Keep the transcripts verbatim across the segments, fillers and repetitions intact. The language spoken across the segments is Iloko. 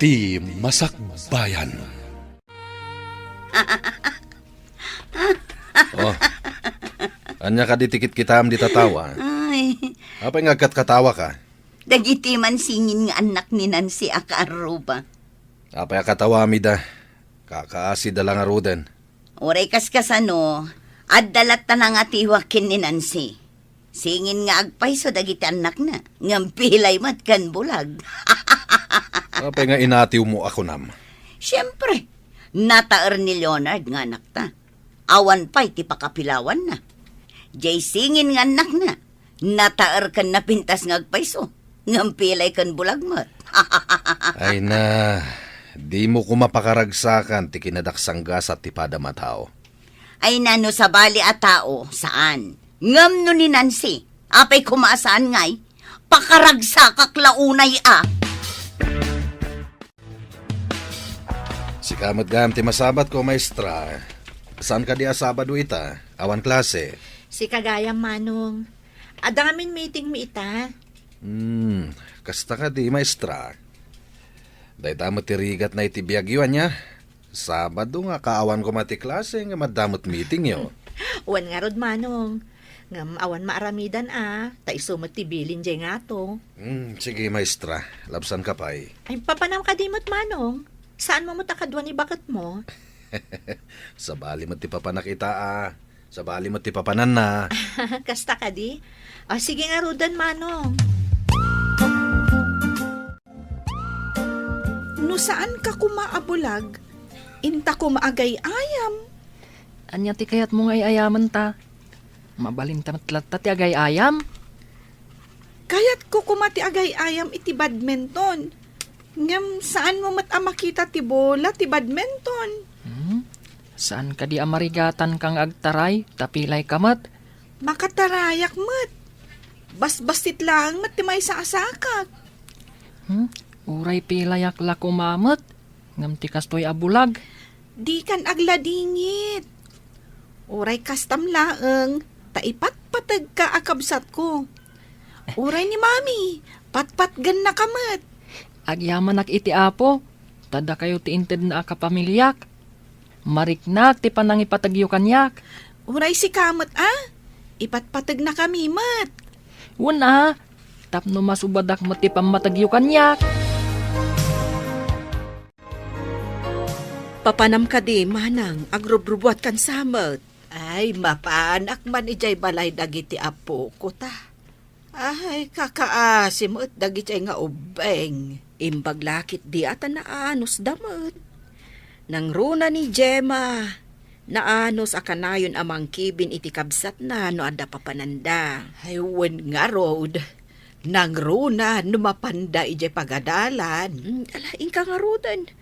Ti Masakbayan. Oh, ania kadi ti kitkitaem dita tawa? Ay, apay nga agkatkatawaka? Dagiti mansingin nga annak ni Nancy a kaarruba. Apay a katawami da? Kakaasida la ngaruden. Uray kaskasano, adda latta nangatiwa ken ni Nancy. Singin nga agpayso dagiti annakna, ngem pilay met ken bulag. Apay nga inatiwmo a kunam? Siempre, nataer ni Leonard nga anakta. Awan pay ti pakapilawanna. Jay singin nga annakna, nataer ken napintas nga agpayso, ngem pilay ken bulag met. Ay na, dimo koma pakaragsakan ti kinadaksanggasat ti padam a tao. Ay na, no sabali a tao, saan. Ngem no ni Nancy, apay koma a saan ngay, pakaragsakak la unay a. Sika met gayam ti masabatko, maestra. Saan kadi a Sabado ita? Awan klase. Sika gayam, Manong. Adda ngamin meeting mi ita. Hmm, kasta kadi, maestra? Dayta met ti rigatna iti biagyo, ania? Sabado nga kaawan koma ti klase nga madda met meetingyo. Wen ngarud, Manong. Ngem awan maaramidan a, ta isu met ti bilin jay ngato. Hmm, sige, maestra. Labsanka pay. Ay, papanam kadi met, Manong? Saanmo met a kadua ni baketmo? Sabali met ti papanak ita a. Sabali met ti papananna. Kasta kadi? Ah, sige ngaruden, Manong. No saanka koma a bulag, inta koma agay-ayam. Ania ti kayatmo nga ay-ayamen ta? Mabalinta met latta ti agay-ayam. Kayatko koma ti agay-ayam iti badminton. Ngem saanmo met a makita ti bola ti badminton. Hmm? Saan kadi a marigatanka nga agtaray, ta pilayka met? Makatarayak met. Basbassit laeng met ti maysa a sakak. Hmm? Uray pilayak la koma met, ngem ti kastoy a bulag. Dikan agladingit. Uray kastam laeng, ta ipatpategka a kabsatko. Uray ni Mami, patpatgennaka met. Agyamanak iti Apo, ta dakayo ti intedna a kapamiliak. Mariknak ti panangipategyo kaniak. Uray sika met a, ipatpategnakami met. Wen a, tapno masubadak met ti pammategyo kaniak. Papanam kadi, manang, agrubrubuatkan sa met? Ay, mapanak man idiay balay dagiti apoko ta. Ay, kakaasi met dagiti nga ubbeng. Imbag la ketdi a ta naanusda met. Nangruna ni Gemma, naanus a kanayon a mangkibin iti kabsatna no adda papananda. Ay, wen ngarud, nangruna no mapanda idiay pagadalan. Mm, ala, inka ngaruden.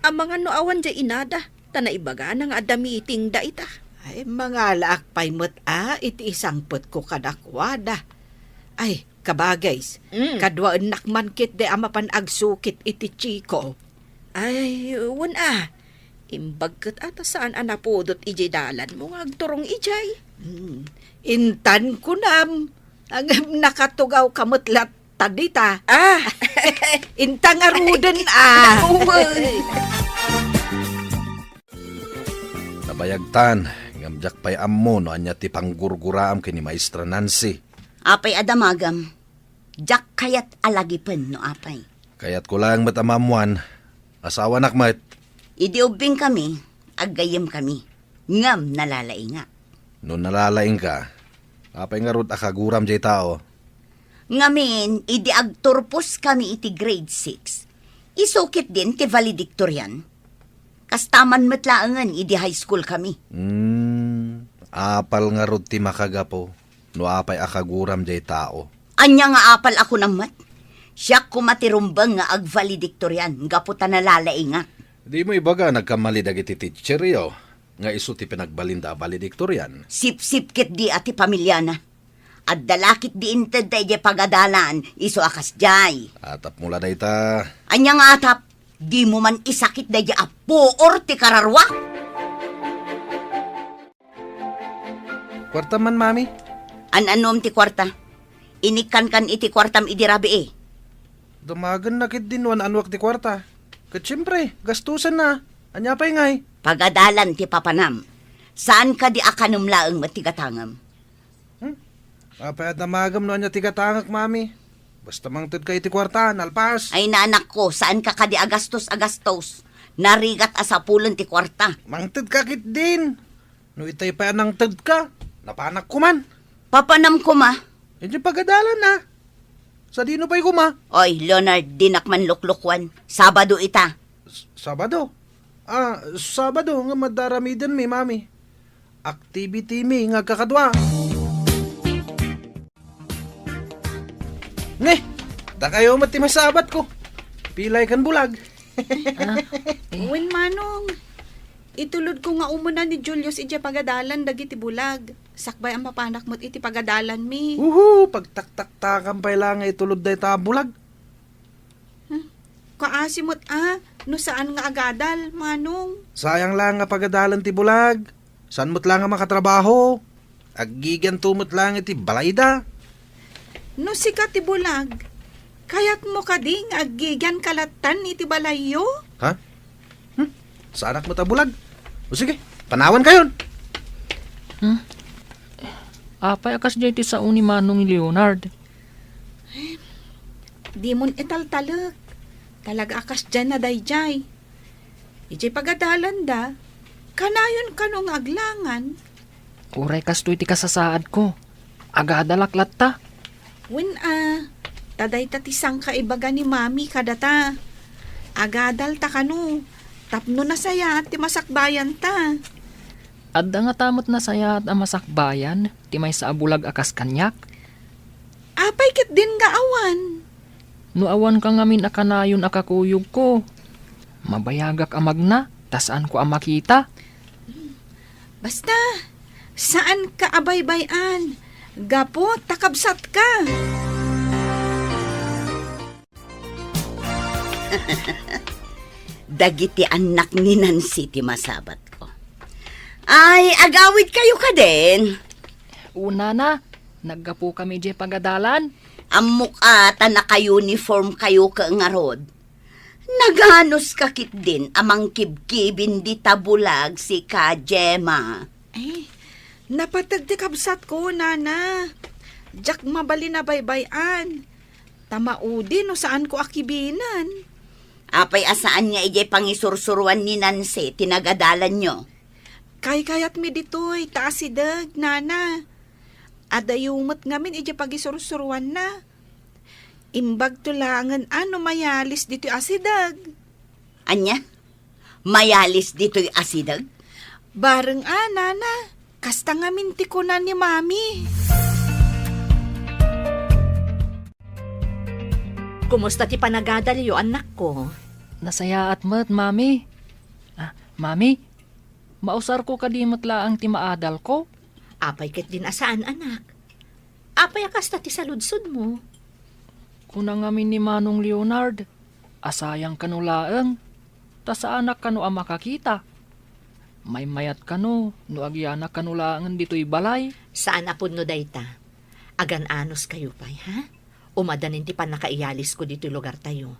Amangan no awan diay inada, ta naibagana nga adda meeting dayta. Ay, mangalaak pay met a iti isangpetko kadakuada. Ay, kabagays, Mm. kaduaennak man ketdi a mapan agsukit iti Chico. Ay, wen a. Imbag ket a ta saan a napudot idiay dalanmo nga agturong idiay. Mm. Intan kunam, ngem nakatugawka met latta dita. Ah. Inta ngaruden a. Uy. Nabayagtan, ngem diak pay ammo no ania ti panggurguraam ken ni Maestra Nancy. Apay a damagam? Diak kayat a lagipen no apay. Kayatko laeng met a maammoan, asawanak met. Idi ubbingkami, aggayyemkami, ngem nalalaingak. No nalalaingka, apay ngarud a kaguram diay tao? Ngamin, idi agturposkami iti grade six, isu ketdin ti valedictorian. Kasta man met laengen idi high school kami. Hmm, apal ngarud ti makagapu no apay a kaguram diay tao. Ania nga apal a kunam met? Siak koma ti rumbeng nga agvaledictorian gapu ta nalalaingak. Dimo ibaga nagkamali dagiti teacheryo nga isu ti pinagbalinda a valedictorian? Sipsip ketdi a ti pamiliana. Adda la ketdi intedda idiay pagadalan, isu a kasdiay. Atapmo la dayta. Ania nga atap? Dimo man isakit daydiay a puor ti kararua? Kuarta man, Mami? An-anom ti kuarta? Inikkankan iti kuartam idi rabii. Damagenna ketdi no an-anuak ti kuarta. Ket siempre, gastusenna. Ania pay ngay? Pagadalan ti papanam. Saan kadi a kanem laeng met ti gatangem? Hmm? Apay a damagem no ania ti gatangek, Mami? Basta mangtedka iti kuarta, nalpas. Ay, nanakko, saan ka kadi a gastos a gastos? Narigat a sapulen ti kuarta. Mangtedka ketdin. No itay pay a nangtedka, napanak koman. Papanam koma. Idiay pagadalan, a. Sadino pay koma? Oy, Leonard, dinak man luklukuan. Sabado ita. S-, Sabado? Ah, Sabado nga madaramidenmi, Mami. Activity mi nga agkakadua. Ne, dakayo met ti masabatko. Pilay ken bulag. Ah, eh. Wen, Manong, itulodko nga umuna ni Julius idiay pagadalan dagiti bulag. Sakbay a mapanak met iti pagadalanmi. Uhu, pagtaktaktakan pay la nga itulod dayta a bulag. Hmm? Kaasi met a, no saan nga agadal, Manong. Sayang la nga pagadalan ti bulag. Saan met la nga makatrabaho? Aggigianto met la nga iti balayda. No sika ti bulag, kayatmo kadi nga aggigianka lattan iti balayyo? Ha? Hmm? Saanak met a bulag? O sige, panawankayon. Hmm? Apay a kasdiay ti sao ni Manong Leonard? Dimon italtalek. Talaga a kasdiay a daydiay. Idiay pagadalanda, kanayon kano nga aglangan? Uray kastoy ti kasasaadko. Agadalak latta. Wen a, ta dayta ti sangkaibaga ni Mami kadata. Agadalta kano, tapno nasayaat ti masakbayanta. Adda ngata met nasayaat a masakbayan ti maysa a bulag a kas kaniak? Apay ketdin nga awan? No awanka ngamin a kanayon a kakuyogko, mabayagak a magna, ta saanko a makita. Basta, saanka a baybay-an, gapu ta kabsatka. Dagiti annak ni Nancy ti masabatko. Ay, agawidkayo kadin? Unana, naggapukami idiay pagadalan. Ammok a ta naka-uniform kayo ket ngarud. Naganos ka ketdin a mangkibkibin dita bulag sika, Gemma? Ay, napateg ti kabsatko, Nana. Diak mabalin a baybay-an. Ta maudi no saanko a kibinen. Apay a saan nga idiay pangisursuruan ni Nancy ti nagadalanyo? Kaykayatmi ditoy ta asideg, Nana. Adayo met ngamin idiay pagisursuruanna. Imbagto laengen a no mayalis ditoy asideg. Ania? Mayalis ditoy asideg? Bareng a, Nana. Kasta ngamin ti kuna ni Mami. Kumusta ti panagadalyo, annakko? Nasayaat met, Mami. Ah, Mami, mausarko kadi met laeng ti maadalko? Apay ketdin a saan, anak? Apay a kasta ti saludsodmo? Kuna ngamin ni Manong Leonard, a sayang kano laeng, ta saanak kano a makakita. Maymayat kano no agyanak kano laengen ditoy balay. Saan a pudno dayta. Agan-anos kayo pay, ha? Umadanin ti pannakaiyalisko ditoy lugartayo.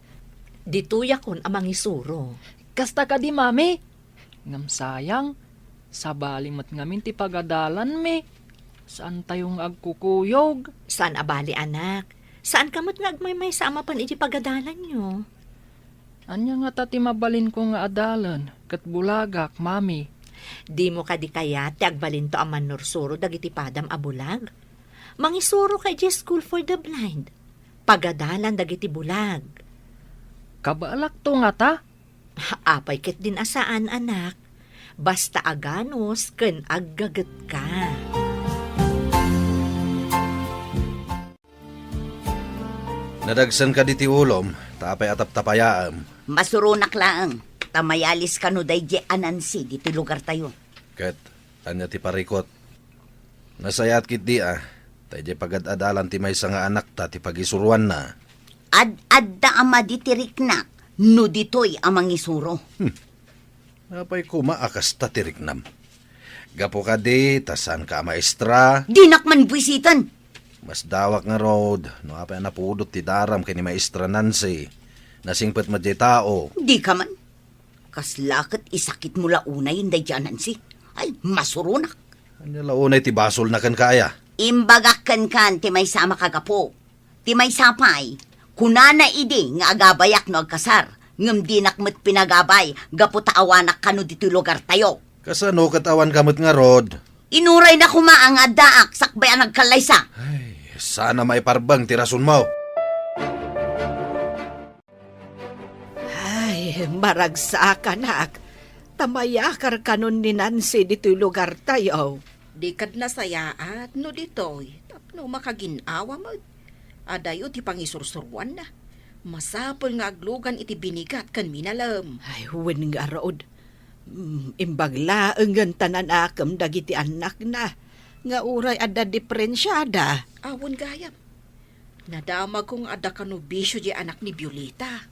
Ditoyakon a mangisuro. Kasta kadi, Mami. Ngem sayang, sabali met ngamin ti pagadalanmi. Saantayo nga agkukuyog. Saan a bali, anak. Saanka met nga agmaymaysa a mapan iti pagadalanyo. Ania ngata ti mabalinko nga adalen ket bulagak, Mami? Dimo kadi kayat ti agbalinto a mannursuro dagiti padam a bulag? Mangisuroka idiay School for the Blind. Pagadalan dagiti bulag. Kabaelakto ngata? Apay ketdin a saan, anak. Basta aganus ken aggagetka. Nadagsen kadi ti ulom, ta apay a taptapayaem? Masuronak laeng, ta mayalis kano daydiay a Nancy ditoy lugartayo. Ket ania ti parikut? Nasayaat ketdi a, ta idiay pagad-adalan ti maysa nga anakta ti pagisuruanna. Ad-adda a madi ti riknak no ditoy a mangisuro. Hmm. Apay koma a kasta ti riknam? Gapu kadi ta saanka a maestra? Dinak man buisiten! Masdawak ngarud no apay a napudot ti daram ken ni Maestra Nancy. Nasingpet met jay tao. Dika man. Kasla ket isakitmo la unay daydi a Nancy. Ay, masuronak. Ania la unay ti basolna kenka aya? Imbagak kenka ti maysa a makagapu. Ti maysa pay, kunana idi nga agabayak no agkasar, ngem dinak met pinagabay gapu ta awanak kano ditoy lugartayo. Kasano ket awanka met ngarud? Inurayna koma nga addaak sakbay a nagkallaysa. Ay, saan a maiparbeng ti rasonmo. Ay, maragsakanak. Ta mayakar kanon ni Nancy ditoy lugartayo. Di kad nasayaat no ditoy, tapno makagin-awa met. Adayo ti pangisursuroanna. Masapul nga aglugan iti binigat ken minalem. Ay, wen ngarud. Mm, imbag laengen ta nanakem dagiti annakna nga uray adda diperensiada. Awan gayam. Nadamagko nga adda kano bisio diay anak ni Violeta.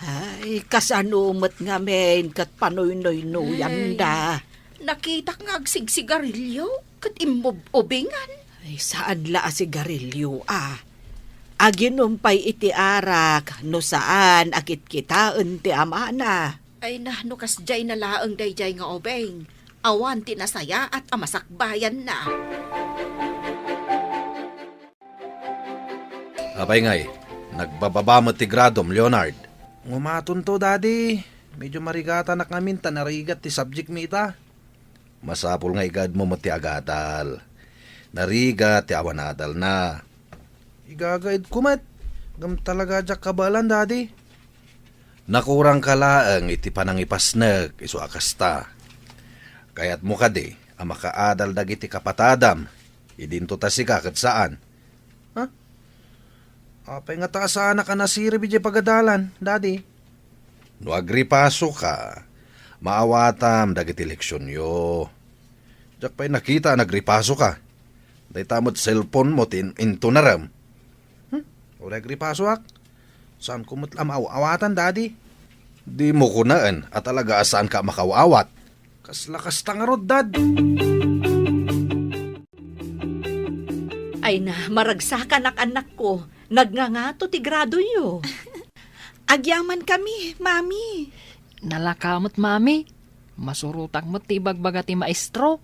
Ay, kasano met ngamin ket panoynoynoyanda? Ay, nakitak nga agsigsigarilio ket immub-ubingan. Ay, saan la a sigarilio a. Aginom pay iti arak no saan a kitkitaen ti amana. Ay na, no kasdiay na laeng daydiay nga ubing, awan ti nasayaat a masakbayanna. Apay ngay, nagbababa met ti gradom, Leonard? Ngumatonto, Daddy. Medyo marigatanak ngamin ta narigat ti subject mi ita. Masapul nga igaedmo met ti agadal. Narigat ti awan adalna. Igagaedko met. Ngem talaga diak kabaelan, Daddy. Nakurangka laeng iti panangipasnek isu a kasta. Kayatmo kadi a makaadal dagiti kapatadam, idinto ta sika ket saan? Ha? Apay ngata a saanak a nasirib idiay pagadalan, Daddy? No agripasoka, maawatam dagiti leksionyo. Diak pay nakita a nagripasoka. Dayta met cellphone mo ti in-, intunarem. Hmm? Uray agripasoak. Saanko met la maaw-awatan, Daddy. Dimo kunaen a talaga a saanka a makaw-awat. Kasla kasta ngarud, Dad. Ay na, maragsakanak, annakko. Nagngangato ti gradoyo. Agyamankami, Mami. Nalaka met, Mami. Masurotak met ti ibagbaga ti maestro.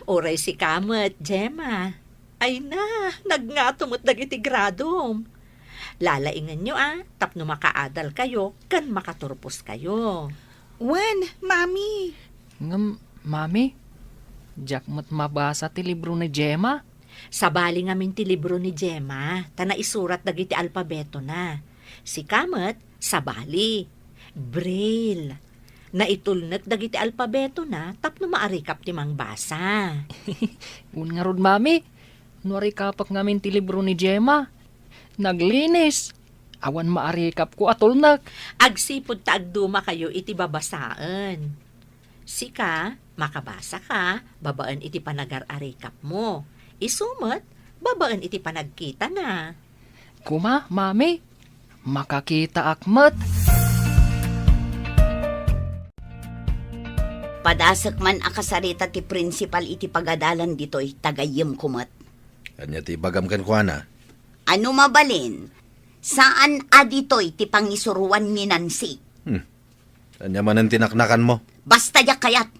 Uray sika met, Gemma. Ay na, nagngato met dagiti gradom. Lalaingenyo a, tapno makaadalkayo ken makaturposkayo. Wen, Mami. Ngem, Mami, diak met mabasa ti libro ni Gemma. Sabali ngamin ti libro ni Gemma, ta naisurat dagiti alpabetona. Sika met, sabali. Braille. Naitulnek dagiti alpabetona tapno maarikap ti mangbasa. Wen ngarud, Mami, no arikapak ngamin ti libro ni Gemma, naglinis. Awan maarikapko a tulnek. Agsipud ta agdumakayo iti babasaen. Sika, makabasaka babaen iti panagar-arikapmo. Isu met, babaen iti panagkitana. Kuma, Mami, makakitaak met. Padasek man a kasarita ti prinsipal iti pagadalan ditoy, ta gayyemko met. Ania ti ibagam kenkuana? Ano mabalin, saan a ditoy ti pangisuroan ni Nancy. Hmm. Ania manen ti naknakanmo? Basta diak kayat.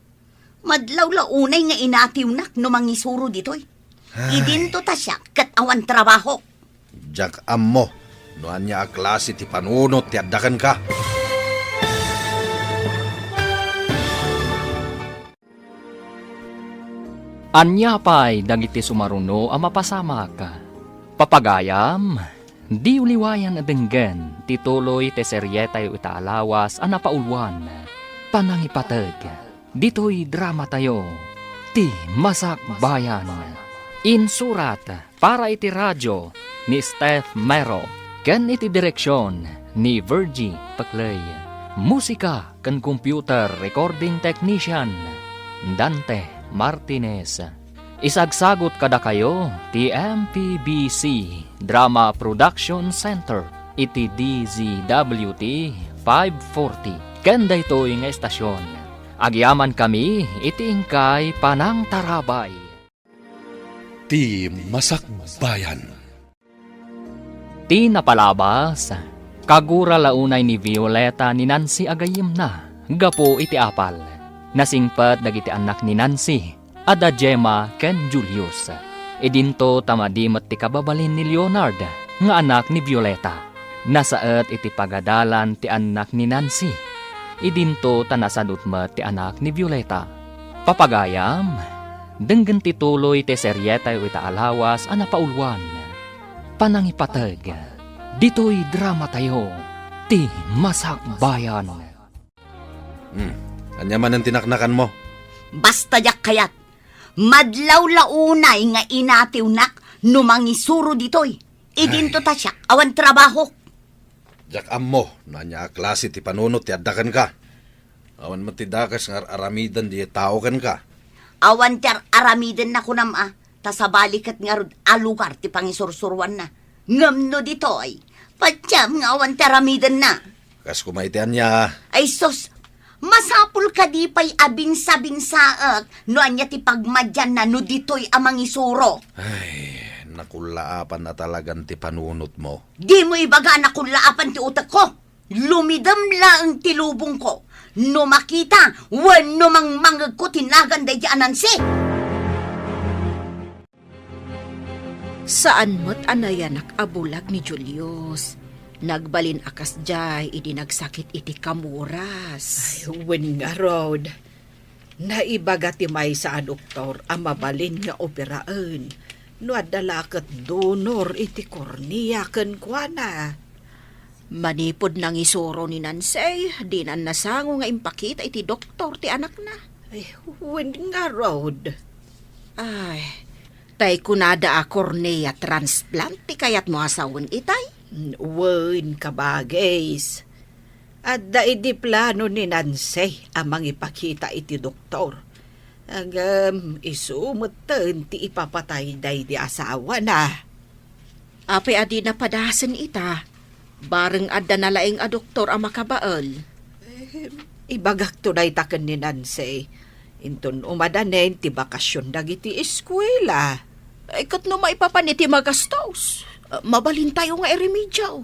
Madlaw la unay nga inatiwnak no mangisuro ditoy. Ay. Idinto ta siak ket awan trabahok. Diak ammo no ania a klase ti panunot ti adda kenka. Ania pay dagiti sumaruno a mapasamak? Papagayam, diyo liwayan a denggen ti tuloy ti serietayo ita a lawas a napauluan, Panangipateg. Ditoy dramatayo, Ti Masakbayan. Insurat para iti radio ni Steph Mero ken iti direksion ni Virgie Peclay. Musika ken computer recording technician, Dante Martinez. Isagsagut kadakayo ti M P B C Drama Production Center iti D Z W T five forty. Ken daytoy nga estasion, agyamankami iti inkay panangtarabay. Ti Masakbayan. Ti napalabas, Kagura la unay ni Violeta ni Nancy a gayyemna gapu iti apal. Nasingpet dagiti annak ni Nancy, adda Gemma ken Julius. Idinto ta madi met ti kababalin ni Leonard nga anak ni Violeta. Nasaet iti pagadalan ti annak ni Nancy. Idinto ta nasadut met ti anak ni Violeta. Papagayam, denggen ti tuloy ti serietayo ita a lawas a napauluan, Panangipateg. Ditoy dramatayo, ti Masakbayan. Hmm. Ania manen ti naknakanmo? Basta diak kayat. Madlaw la unay nga inatiwnak no mangisuro ditoy. Idinto ta siak, awan trabahok. Diak ammo no ania a klase ti panunot ti adda kenka. Awan met ti dakes nga ar-aramiden diay tao kenka. Awan ti ar-aramiden na kunam a, ta sabali ket ngarud a lugar ti pangisursuruanna. Ngem no ditoy, patiam nga awan ti aramidenna. Kas koma iti ania? Ay sus, masapul kadi pay a binsabinsaek no ania ti pagmadianna no ditoy a mangisuro? Ay, nakullaapan a talagan ti panunotmo. Dimo ibaga a nakullaapan ti utekko. Lumidem laeng ti lubongko no makita wenno mangmangegko ti nagan daydi a Nancy. Saan met a nayanak a bulag ni Julius. Nagbalin a kasdiay idi nagsakit iti kamuras. Ay, wen ngarud, naibaga ti maysa a doktor a mabalin nga operaen no adda la ket donor iti kornea kenkuana. Manipud nangisuro ni Nancy, dinan nasango nga impakita iti doktor ti anakna. Ay, wen ngarud. Ay, tay kunada a cornea transplant ti kayatmo a sawen itay? Wen, kabagis. Adda idi plano ni Nancy a mangipakita iti doktor. Ngem isu metten ti ipapatay daydi asawana. Apay a dina padasen ita? Bareng adda nalaing a doktor a makabael. Eh, ibagakto dayta ken ni Nancy. Inton umadanen ti bakasion dagiti eskuela. Eh, ket no maipapan iti magastos, eh, mabalintayo nga iremediaw.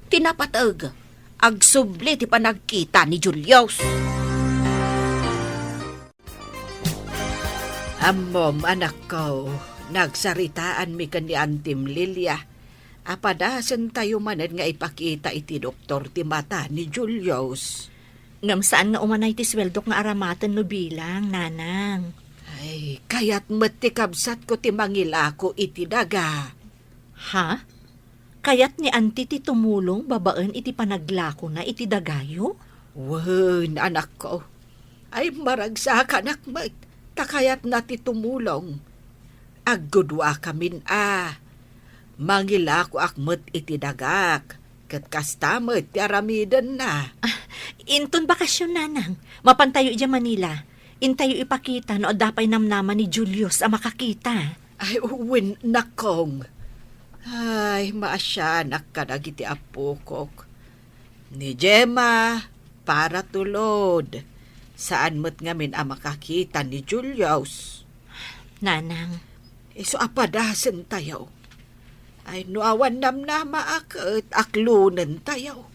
Ti napateg, agsubli ti panagkita ni Julius. Ammom, anakko, nagsaritaanmi ken ni Antim Lilia a padasentayo manen nga ipakita iti doktor ti mata ni Julius. Ngem saan nga umanay ti sueldok nga aramaten no bilang, nanang. Ay, kayat met ti kabsatko ti mangilako iti daga. Ha? Kayat ni Auntie ti tumulong babaen iti panaglakona iti dagayo? Wen, anakko. Ay, maragsakanak met, ta kayatna ti tumulong. Agguduakamin a. Mangilakoak met iti dagak, ket kasta met ti aramidenna. Ah, inton bakasion, nanang, mapantayo idiay Manila. Intayo ipakita no adda pay namnama ni Julius a makakita. Ay, wen, nakong. Ay, maasianak kadagiti appokok. Ni Gemma, para tulod. Saan met ngamin a makakita ni Julius. Nanang. Isu a padasentayo. Ay, no awan namnama a ket aklonentayo.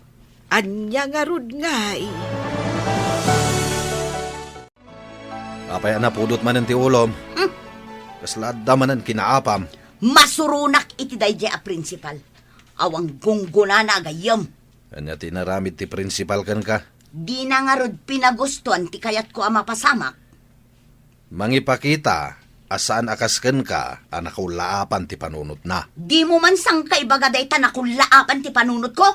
Ania ngarud ngay? Apay a napudot manen ti ulom? Hmm? Kasla adda manen kinaapam? Masuronak iti daydiay a prinsipal. Awan gunggonana a gayyem. Ania ti inaramid ti prinsipal kenka? Dina ngarud pinagustuan ti kayatko a mapasamak. Mangipakita a saan a kas kenka a nakullaapan ti panunotna. Dimo man sangkaibaga dayta nakullaapan ti panunotko?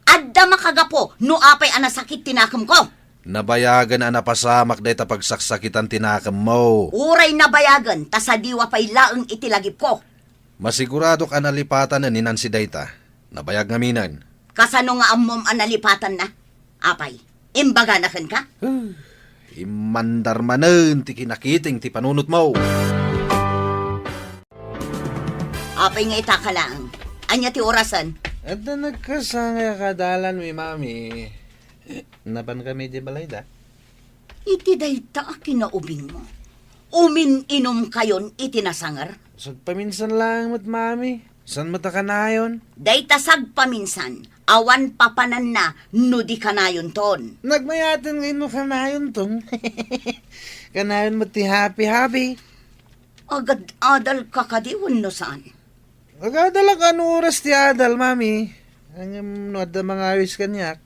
Adda makagapu no apay a nasakit ti nakemko. Nabayagen a napasamak dayta pagsaksakitan ti nakemmo. Uray nabayagen ta sadiwa pay laeng iti lagipko. Masiguradok a nalipatanen ni Nancy dayta. Nabayag ngaminen. Kasano nga ammom a nalipatanna? Apay, imbagana kenka? Huh, immandar manen ti kinakiting ti panunotmo. Apay nga ita ka laeng? Ania ti orasen? Adda nagkasangay a kadalanmi, Mami. Napankami idiay balayda? Iti dayta a kinaubingmo, umin-inumkayon iti nasanger? Sagpaminsan laeng met, Mami. Saan met a kanayon? Dayta sagpaminsan, awan papananna no di kanayonton. Nagmayaten ngay no kanayonton. Kanayon met ti happy-happy. Agad-adal ka kadi wenno saan? Agadalak no oras ti adal, Mami. Ngem no adda mangawis kaniak,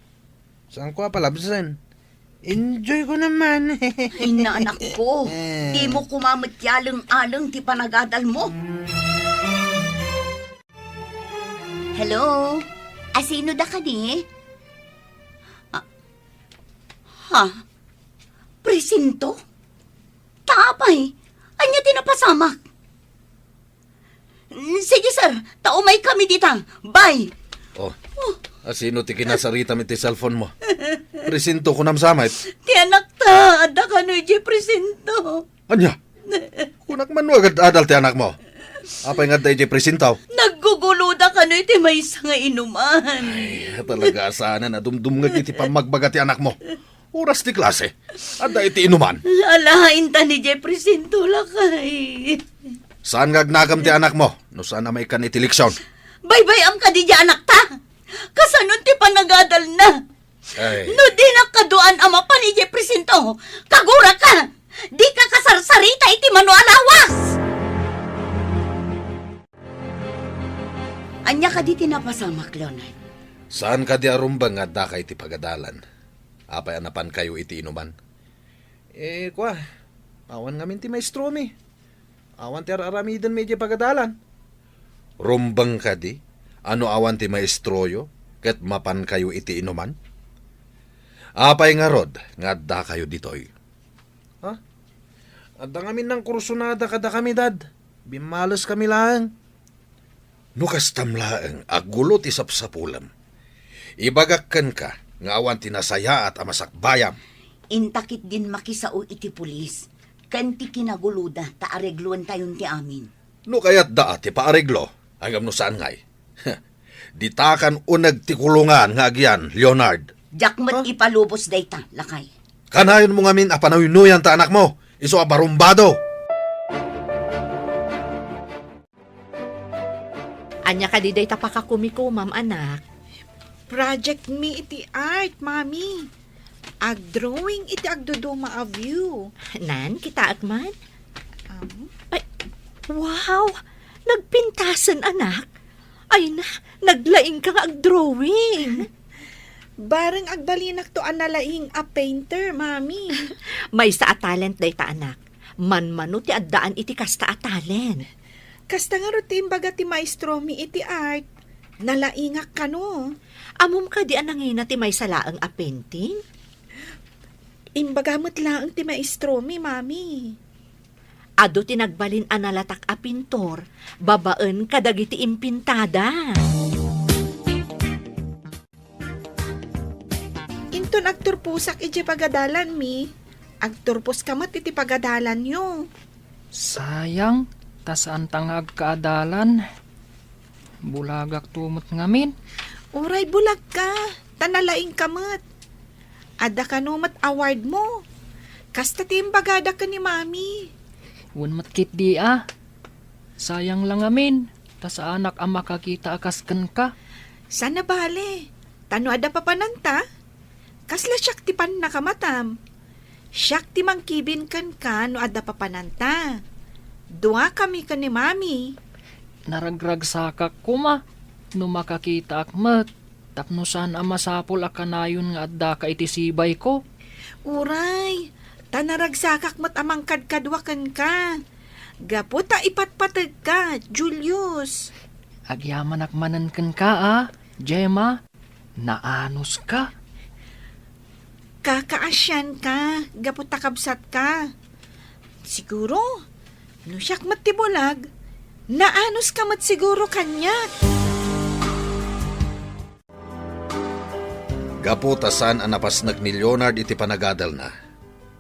saanko a palabsen. Enjoy ko naman. Ay, nanak ko. Eh. Dimo koma met ti aleng-aleng ti panagadal mo. Hello? Asino da kadi? Ah, ha? Presinto? Ta apay? Ania ti napasamak? Sige, sir. Ta umaykami dita. Bye. Oh. Oh. Asino ti kinasaritam iti cellphone mo? Presinto, kunam sa met. Ti anakta, adda kano idiay presinto. Ania? Kunak man no agad-adal ti anakmo. Apay nga adda idiay presinto? Nagguguloda kano iti maysa nga inuman. Ay, talaga a saanen a dumdumngeg iti pammagbaga ti anakmo. Oras ti klase, adda iti inuman. Alaen ta ni Jeffrey Sinto, lakay. Saan nga agnakem ti anakmo no saan a maikkan iti leksion? Baybay-am kadi diay anakta? Kasanon ti panagadalna? Ay. No dinak kaduan a mapan idiay presinto, kaguraka, dika kasarsarita iti mano a lawas! Ania kadi ti napasamak, Leonard? Saan kadi a rumbeng nga addaka iti pagadalan? Apay a napankayo iti inuman? Eh, kua, awan ngamin ti maestromi. Awan ti ar-aramidenmi idiay pagadalan. Rumbeng kadi a no awan ti maestroyo ket mapankayo iti inuman? Apay ngarud nga addakayo ditoy? Ha? Adda ngamin nangkursunada kadakami, Dad. Bimmaleskami laeng. No kastam laeng a gulo ti sapsapulem, ibagak kenka nga awan ti nasayaat a masakbayam. Inta ketdin makisao iti pulis ken ti kinaguloda ta aregloentayon ti amin. No kayatda a ti paareglo, ngem no saan ngay, ditakan uneg ti kulungan nga agian, Leonard. Diak met Ha? ipalubos dayta, lakay. Kanayonmo ngamin a panuynuyan ta anakmo, isu a barumbado. Ania kadi dayta pakakumikumam, anak? Project mi iti art, Mami. Agdrawing iti agduduma a view. Nan, kitaek man. Um, Ay, wow! Nagpintasen, anak. Ay na, naglaing ka nga agdrawing. Bareng agbalinakto a nalaing a painter, Mami. Maysa a talent dayta, anak. Manmano ti addaan iti kasta a talent. Kasta ngarud ti imbaga ti maestromi iti art. Nalaingak kano. Ammom kadi a nangina ti maysa laeng a painting? Imbaga met laeng ti maestromi, Mami. Adu ti nagbalin a nalatak a pintor babaen kadagiti impintada. Inton agturposak idiay pagadalanmi, agturposka met iti pagadalanyo. Sayang, ta saanta nga agkaadalan. Bulagakto met ngamin. Uray bulagka, ta nalaingka met. Adda kano met awardmo. Kasta ti imbagada ken ni Mami. Wen met ketdi a. Sayang la ngamin, ta saanak a makakita a kas kenka. Saan a bale, ta no adda papananta, kasla siak ti pannakamatam. Siak ti mangkibin kenka no adda papananta. Duakami ken ni Mami. Naragragsakak koma no makakitaak met tapno saan a masapul a kanayon nga addaka iti sibayko. Uray, ta naragsakak met a mangkadkadua kenka. Gapu ta ipatpategka, Julius. Agyamanak manen kenka a, Gemma. Naanuska. Kakaasianka gapu ta kabsatka. Siguro, no siak met ti bulag, naanuska met siguro kaniak. Gapu ta saan a napasnek ni Leonard iti panagadalna,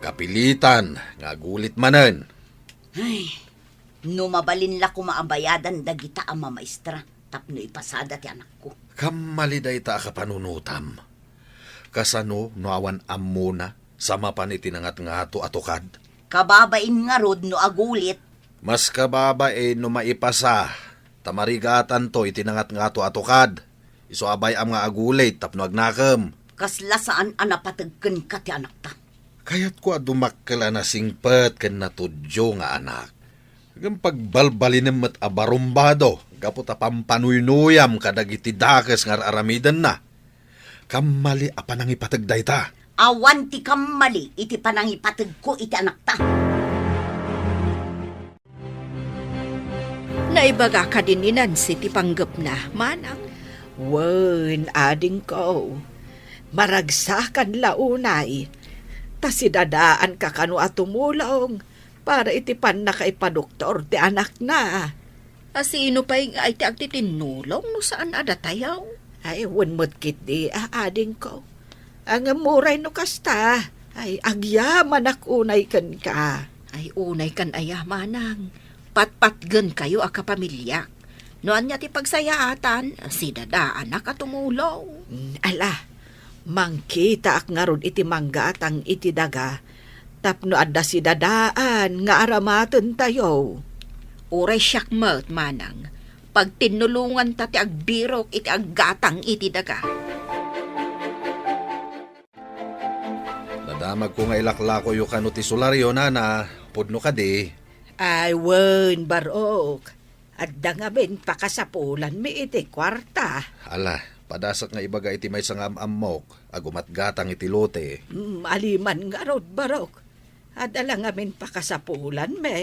kapilitan nga agulit manen. Ay, no mabalin la koma a bayadan dagita a mamaestra tapno ipasada ti anakko. Kammali dayta a kapanunotam. Kasano no awan ammona sa mapan iti nangatngato a tukad? Kababain ngarud no agulit. Mas kababain no maipasa Ta marigatanto iti nangatngato a tukad. Isu a bay-am nga agulid tapno agnakem. Kasla saan a napateg kenka ti anakta. Kayatko a dumakkel a nasingpet ken natudyo nga anak. Ngem pagbalbalinem met a barumbado gapu ta pampanuynuyam kadagiti dakes nga ar-aramidenna. Kammali a panangipateg dayta. Awan ti kammali iti panangipategko iti anakta. Naibaga kadi ni Nancy ti panggepna, manang? Wen, adingko. Maragsakan la unay. Ta sidadaanka kano a tumulong para iti pannakaipadoktor ti anakna. A sino pay ngay ti agtitinnulong no saan a datayo? Ay, wen met ketdi, a, adingko. Ngem uray no kasta, ay, agyamanak unay kenka. Ay, unay kan aya, manang. Patpatgenkayo a kapamiliak. No ania ti pagsayaatan, sidadaanak a tumulong. Mm, ala, mangkitaak ngarud iti manggatang iti daga tapno adda sidadaan nga aramatentayo. Uray siak met, manang, pagtinnulonganta ti agbirok iti aggatang iti daga. Nadamagko nga ilaklakoyo kano ti solaryo, nana. Pudno kadi? Ay, wen, barok. Adda ngamin pakasapulanmi iti kuarta. Ala, padasek nga ibaga iti maysa nga am-ammok a gumatgatang iti lote. Mm, aliman ngarud, barok. Adda la ngamin pakasapulanmi.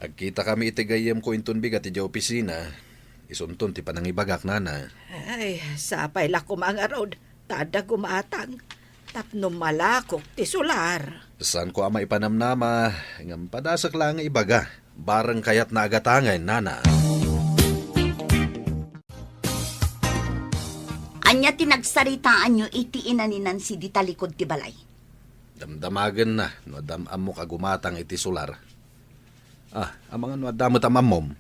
Agkitakami iti gayyemko inton bigat idiay opisina. Isunton ti panangibagak, nana. Ay, sapay la koma ngarud ta adda gumatang tapno malakok ti solar. Saanko a maipanamnama, ngem padasek la nga ibaga. Bareng kayatna a gatangen, nana. Ania ti nagsaritaanyo iti ina ni Nancy di talikod ti balay? Damdamagenna no adda am-ammok a gumatang iti solar. Ah, amangan no adda met am-ammom?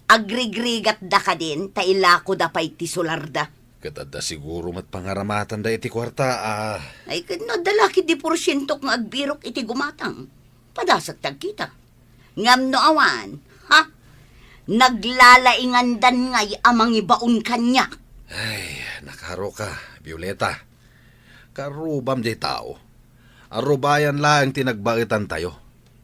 Agrigrigatda kadin ta ilakoda pay ti solarda. Ket adda siguro met pangaramatanda iti kuarta, ah. Ay, ket no adda la ketdi porsientok nga agbirok iti gumatang, padasek ti agkita. Ngem no awan, ha? Naglalaingandan ngay a mangibaon kaniak. Ay, nakaruka, Violeta. Karubam diay tao. Arubayan laeng ti nagbaetantayo.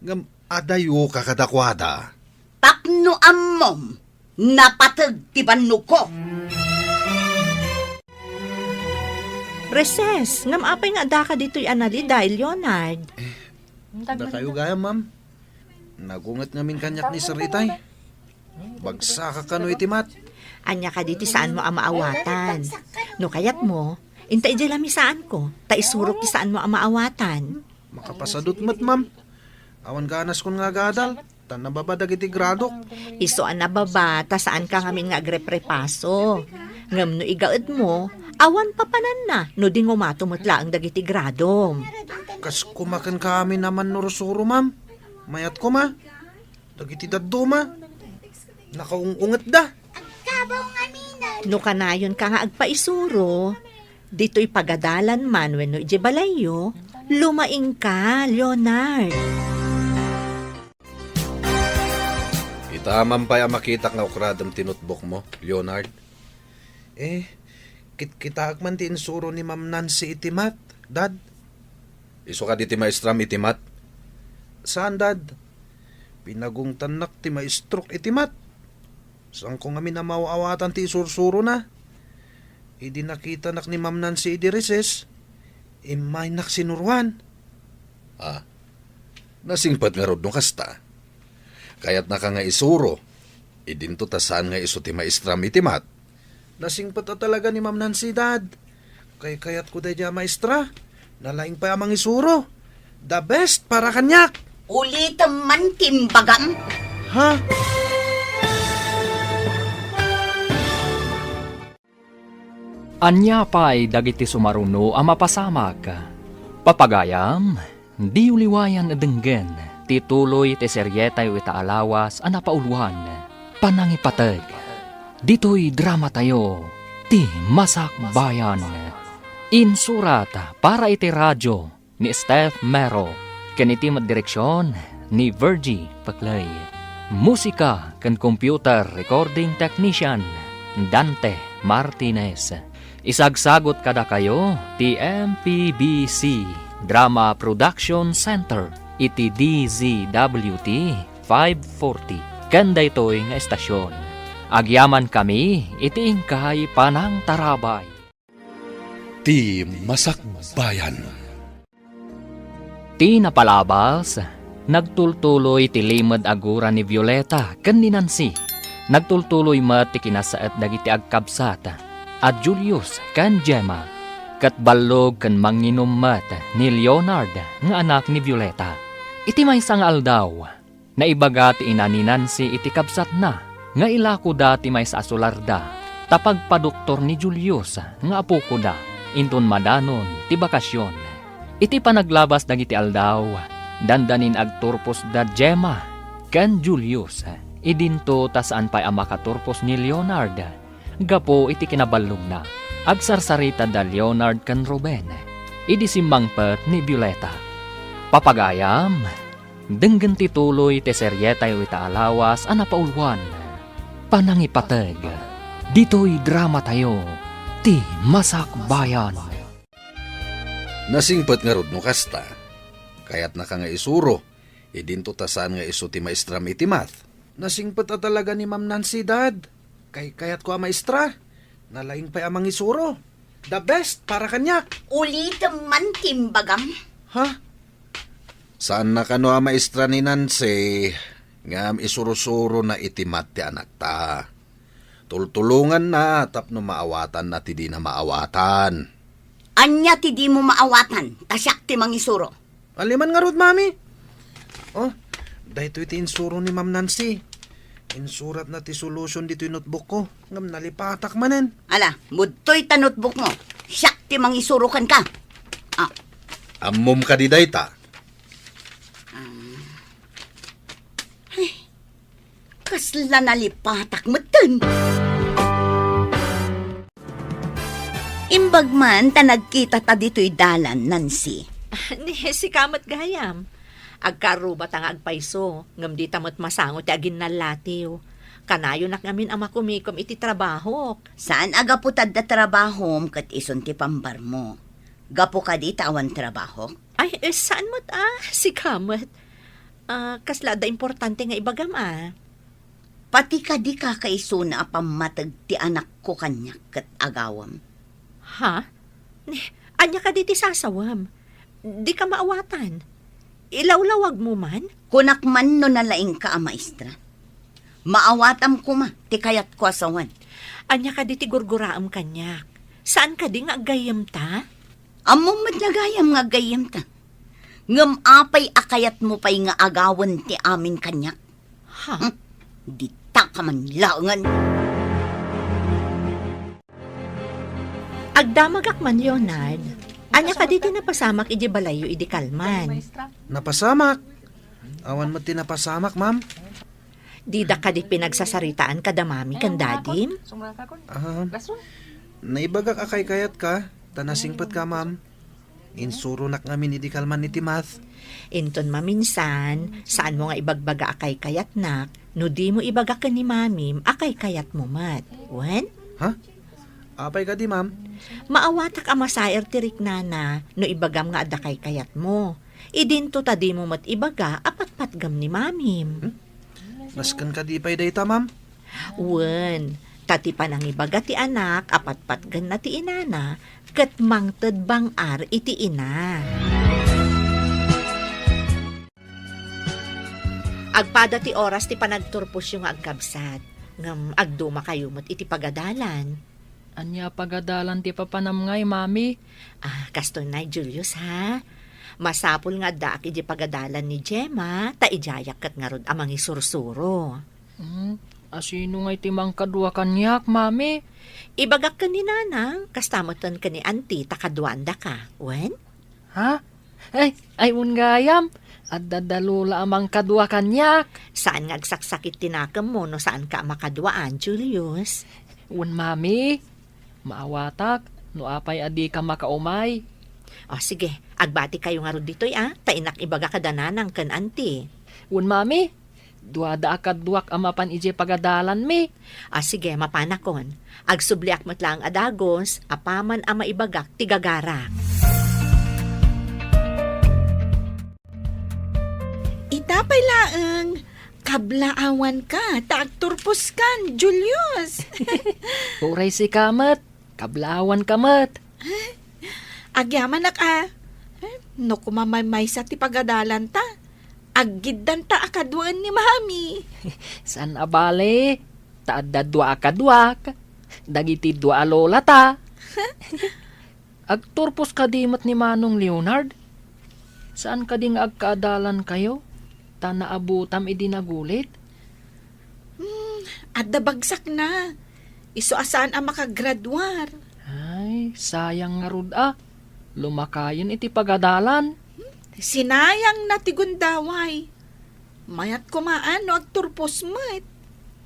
Ngem adayoka kadakuada. Tapno ammom, napateg ti bannogko. Recess, ngem apay nga addaka ditoy a naliday, Leonard? Dakayo gayam, ma'am. Nagunget ngamin kaniak ni Sir Itay. Bagsaka kano iti mat. Ania kadi ti saanmo a maawatan? No kayatmo, inta idiay lamisaanko, ta isurok ti saanmo a maawatan. Makapasadut met, ma'am. Awan ganaskon nga agadal, ta nababa dagiti gradok. Isu a nababa, ta saanka ngamin nga agreprepaso. Ngem no igaedmo, awan papananna no di ngumato met laeng dagiti gradom. Kas kumaken kami naman nursuro, ma'am. Mayat koma. Dagiti dadduma, nakaung-ungetda. No kanayonka nga agpaisuro, ditoy pagadalan man wenno idiay balayyo, lumaingka, Leonard. Ita man pay a makitak nga ukradem ti notebook mo, Leonard. Eh, kitkitaek man ti insuro ni Ma'am Nancy iti mat, Dad. Isu kadi ti maestram iti mat? Saan, Dad. Pinagungtannak ti maestrok iti mat. Saanko ngamin a maaw-awatan ti isursurona. Idi nakitanak ni Ma'am Nancy idi recess, immaynak sinuroan. Ah, nasingpet ngarud no kasta. Kayatnaka nga isuro, idinto ta saan nga isu ti maestram iti mat. Nasingpet a talaga ni Ma'am Nancy, Dad. Kaykayatko daydiay a maestra. Nalaing pay a mangisuro. The best para kaniak. Ulitem man ti imbagam. Ha? Ania pay dagiti sumaruno a mapasamak? Papagayam, diyo liwayan a denggen ti tuloy ti serietayo ita a lawas a napauluan, Panangipateg. Ditoy dramatayo, ti Masakbayan. Insurat para iti radio ni Steph Mero, ken iti met direksion ni Virgie Paclay. Musika ken computer recording technician, Dante Martinez. Isagsagut kadakayo ti M P B C Drama Production Center iti D Z W T five forty. Ken daytoy nga estasion, agyamankami iti inkay panangtarabay. Ti Masakbayan. Ti napalabas, nagtultuloy ti limed a gura ni Violeta ken ni Nancy. Nagtultuloy met ti kinasaet dagiti agkabsat a Julius ken Gemma, ket ballog ken manginum met ni Leonard nga anak ni Violeta. Iti maysa nga aldaw, naibaga ti ina ni Nancy iti kabsatna nga ilakoda ti maysa a solarda ta pagpadoktor ni Julius nga apokoda inton madanon ti bakasion. Iti panaglabas dagiti aldaw, dandanin agturposda Gemma ken Julius. Idinto ta saan pay a makaturpos ni Leonard gapu iti kinaballogna. Agsarsarita da Leonard ken Ruben idi simmangpet ni Violeta. Papagayam, denggen ti tuloy ti serietayo ita a lawas a napauluan, Panangipateg. Ditoy dramatayo, Ti Masakbayan. Nasingpet ngarud no kasta. Kayatnaka nga isuro, idinto ta saan nga isu ti maestram iti math. Nasingpet a talaga ni Ma'am Nancy, Dad. Kaykayatko a maestra. Nalaing pay a mangisuro. The best para kaniak. Ulitem man ti imbagam. Ha? Saanna kano a maestra ni Nancy, ngem isurusurona iti math ti anakta. Tultulonganna tapno maawatanna ti dina maawatan. Ania ti dimo maawatan, ta siak ti mangisuro? Ania man ngarud, Mami? Oh, daytoy ti insuro ni Ma'am Nancy. Insuratna ti solution ditoy notebookko, ngem nalipatak manen. Ala, mudtoy ta notebookmo. Siak ti mangisuro kenka. Ah. Ammom kadi dayta? Ah. Ay, kasla nalipatak metten. Imbag man ta nagkitata ditoy dalan, Nancy. Ni, sika met gayam. Agkarrubata nga agpayso, ngem dita met masango ti aginnallatiw. Kanayonak ngamin a makumikom iti trabahok. Saan a gapu ta adda trabahom ket isun ti pambarmo. Gapu kadi ta awan trabahok? Ay, eh, saan met a? Sika met. Ah, kasla adda importante nga ibagam a. Pati kadi kakaisuna a pammateg ti anakko kaniak ket agawem. Ha? Ni, ania kadi ti sasawem? Dika maawatan. Ilawlawagmo man? Kunak man no nalaingka a maestra. Maawatam koma ti kayatko a sawen. Ania kadi ti gurguraem kaniak? Saan kadi nga aggayyemta? Ammom met nga gayam nga aggayyemta. Ngem apay a kayatmo pay nga agawen ti amin kaniak? Ha? Hmm? Dita ka man laengen. Agdamagak man, Leonard. Ania kadi ti napasamak idiay balayyo idi kalman? Napasamak? Awan met ti napasamak, ma'am. Dida kadi pinagsasaritaan kada mami ken dadim? Ah, naibagak a kaykayatka, ta nasingpetka, ma'am. Insuronak ngamin idi kalman iti math. Inton maminsan, saanmo nga ibagbaga a kaykayatnak, no dimo ibaga ken ni mamim a kaykayatmo met. Wen? Ha? Apay kadi, ma'am? Maawatak a masair ti riknana no ibagam nga adda kaykayatmo. Idinto ta dimo met ibaga a patpatgem ni mamim. Hmm? Nasken kadi pay dayta, ma'am? Wen, ta ti panangibaga ti anak a patpatgenna ti inana ket mangted bang-ar iti ina. Agpada ti oras ti panagturposyo nga agkabsat, ngem agdumakayo met iti pagadalan. Ania a pagadalan ti papanam ngay, Mami? Ah, kastoy nay, Julius, ha? Masapul nga addaak idiay pagadalan ni Gemma, ta idiayak ket ngarud a mangisursuro. Hmm, asino ngay ti mangkadua kaniak, Mami? Ibagak ken ni Nanang, kasta metten ken ni Auntie ta kaduaandaka. Wen? Ha? Ay, ay, wen gayam. Adda da Lola a mangkadua kaniak. Saan nga agsaksakit ti nakemmo no saanka a makaduaan, Julius? Wen, Mami. Maawatak no apay a dika makaumay. O, sige, agbatikayo ngarud ditoy, a, ta innak ibaga kada Nanang ken Auntie. Wen, Mami. Duada a kaduak a mapan idiay pagadalanmi. A, sige, mapanakon. Agsubliak met laeng a dagus, apaman a maibagak ti gagarak. Ita pay laeng, kablaawanka, ta agturposkan, Julius. Uray sika met, kablaawanka met. Agyamanak a, eh, no kumamaymaysa ti pagadalanta, aggiddanta a kaduaen ni Mami. Saan a bale, ta adda dua a kaduak, dagiti dua a lolata. Agturpos kadi met ni Manong Leonard? Saan kadi nga agkaadalankayo, ta naabutam idi nagulit? Hmm, adda bagsakna. Isu a saan a makagraduar. Ay, sayang ngarud a. Lumakayen iti pagadalan. Sinayangna ti gundaway. Mayat koma a no agturpos met.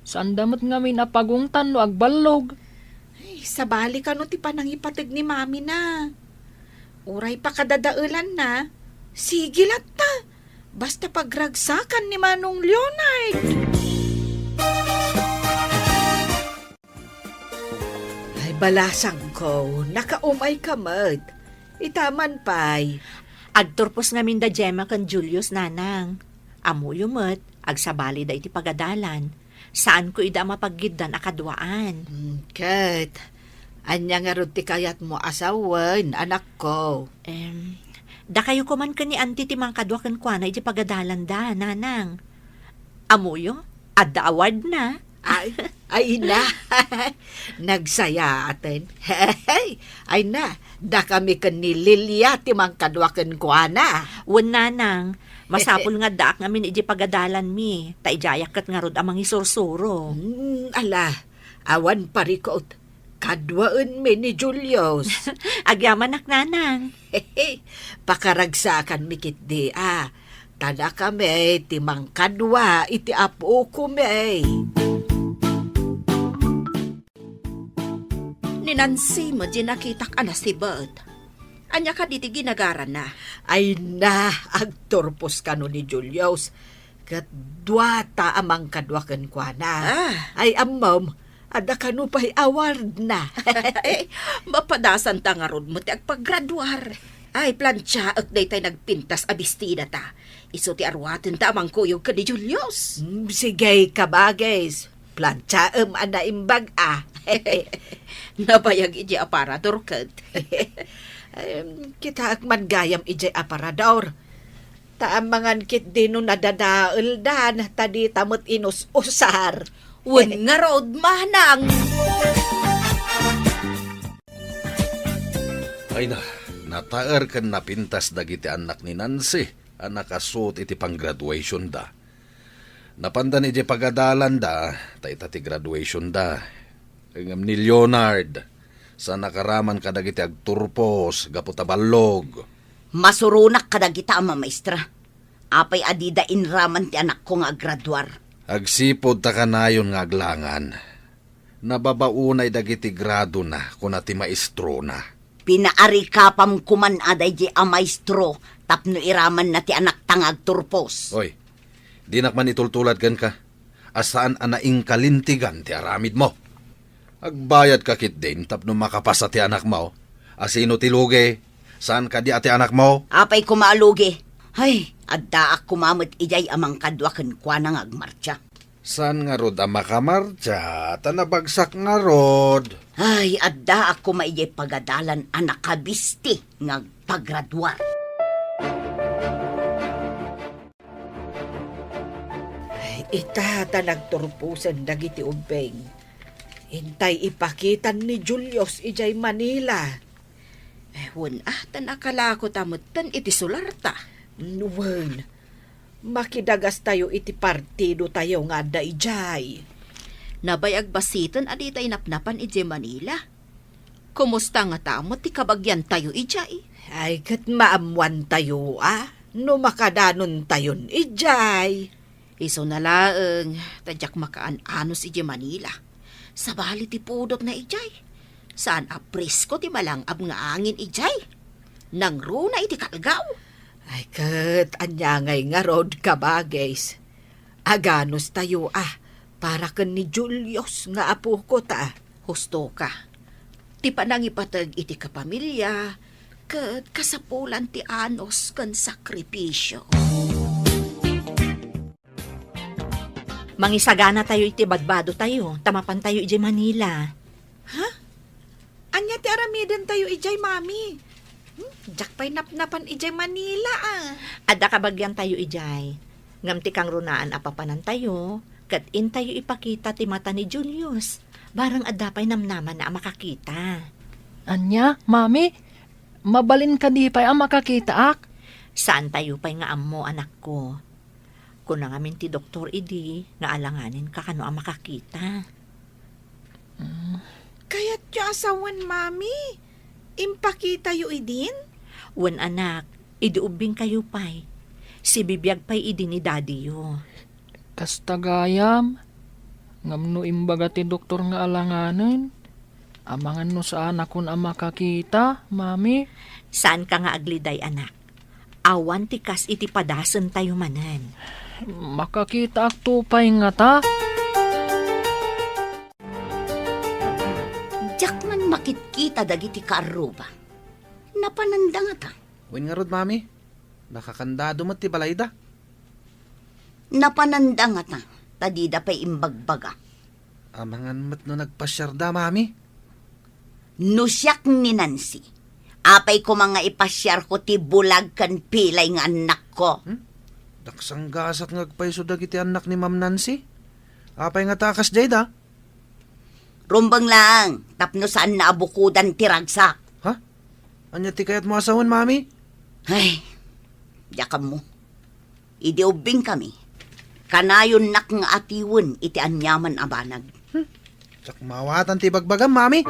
Saanda met ngamin a pagungtan no agballog. Ay, sabali kano ti panangipateg ni Mami na. Uray pakadadaelanna, sige latta. Basta pagragsakan ni Manong Leonard. Ay, balasangko, nakaumay ka met. Itaman pay. Agturpos ngamin da Gemma ken Julius, Nanang. Ammoyo met, agsabalida iti pagadalan. Saanko ida a mapaggiddan a kaduaan. Hmm, ket, ania ngarud ti kayatmo a sawen, anakko? Em, dakayo koman ken ni Auntie ti mangkadua kenkuana iti pagadalanda, Nanang. Ammoyo, adda awardna. Ay, ay na. Nagsayaaten. Ay na, dakami ken ni Lilia ti mangkadua kenkuana. Wen, Nanang, masapul nga addaak ngamin iti pagadalanmi, ta idiayak ket ngarud a mangisursuro. Hmm, ala, awan parikut. Kaduaenmi ni Julius. Agyamanak, Nanang. Pakaragsakanmi ketdi a. Ta dakami ti mangkadua iti apokomi. Ni Nancy met di nakitak a nasibet. Ania kadi ti ginagarana? Ay na, agturpos kano ni Julius. Ket duata a mangkadua kenkuana. Ah. Ay, ammom, adda kano pay awardna. Ay, mapadasanta ngarud met ti agpagraduar. Ay, plantiaek daytay nagpintas a bestidata. Isu ti aruatenta a mangkuyog ken ni Julius. Mm, sige, kabagis. Plantiaem a naimbag a. Nabayag idiay aparador ket. Em, kitaek man gayam idiay aparador. Ta amangan ketdi no nadadaeldan, ta dita met inus-usar. Wen ngarud, manang. Ay na, nataer ken napintas dagiti annak ni Nancy a nakasuot iti panggraduationda. Napandan idiay pagadalanda, ta ita ti graduationda. Ngem ni Leonard, saan a karaman kadagiti agturpos gapu ta ballog. Masuronak kadagita a mamaestra. Apay a dida inraman ti anakko nga aggraduar? Agsipud ta kanayon nga aglangan. Nababaonay dagiti gradona, kuna ti maestrona. Pinaarikapam koman a daydi a maestro tapno iramanna ti anakta nga agturpos. Oy, dinak man itultulad kenka a saan a naingkalintegan ti aramidmo. Agbayadka ketdin tapno makapasa ti anakmo. A sino ti lugi? Saan kadi a ti anakmo? Apay koma a lugi? Ay, addaak koma met idiay a mangkadua kenkuana nga agmartsa. Saan ngarud a makamartsa, ta nabagsak ngarud? Ay, addaak koma idiay pagadalan a nakabisti nga agpagraduar. Ay, ita ta nagturposen dagiti ubbing. Intay ipakitan ni Julius idiay Manila. Eh, wen, ah, ta nakalako ta metten iti sularta. Wen, makidagastayo iti partidotayo nga adda idiay. Nabayag basiten a ditay napnapan idiay Manila. Kumusta ngata met ti kabagiantayo idiay? Ay, ket maammoantayo a no makadanontayon idiay. Isuna laeng, ta diak makaan-anos idiay Manila. Sabali ti pudotna idiay. Saan a presko ti malang-ab nga angin idiay. Nangruna iti kalgaw. Ay, ket ania ngay ngarud, kabagis? Aganos tayo, ah, para ken ni Julius nga apoko ta. Husto ka. Ti panangipateg iti kapamilya, ket kasapulan ti anos ken sakripisyo. Mangisagana tayo iti badbado tayo, ta mapan tayo idiay Manila. Ha? Ania ti aramiden tayo idiay, Mami? Hmm, diak pay napnapan idiay Manila, ah. Adda kabagian tayo idiay. Ngem ti kangrunaan a papanan tayo, ket intayo ipakita ti mata ni Julius. Barang adda pay namnamana a makakita. Ania, Mami? Mabalin kadi pay a makakitaak? Saan tayo pay nga ammo, anakko. Kuna ngamin ti doktor idi nga alanganen ka kano a makakita. Mm. Kayatyo a sawen, Mami? Impakitayo idin? Wen, anak, idi ubbing kayo pay. Sibibiag pay idi ni daddy yo. Kasta gayam, ngem no imbaga ti doktor nga alanganen, amangan no saanakon a makakita, Mami? Saan ka nga agliday, anak. Awan ti kas iti padasen tayo manen. Makakitaak to pay ngata? Diak man makitkita dagiti kaarruba. Napananda ngata? Wen ngarud, Mami. Nakakandado met ti balayda. Napananda ngata, ta dida pay imbagbaga. Amangan met no nagpasiarda, Mami. No siak ni Nancy, apay koma nga ipasiarko ti bulag ken pilay nga annakko. Hmm? Daksanggasak nga agpayso dagiti annak ni Ma'am Nancy. Apay ngata a kasdiay da? Rumbeng laeng tapno saanna a bukodan ti ragsak. Ha? Ania ti kayatmo a sawen, Mami? Ay, diak ammo. Idi ubbingkami, kanayonnak nga atiwen iti aniaman a banag. Hmm. Diak maawatan ti ibagbagam, Mami.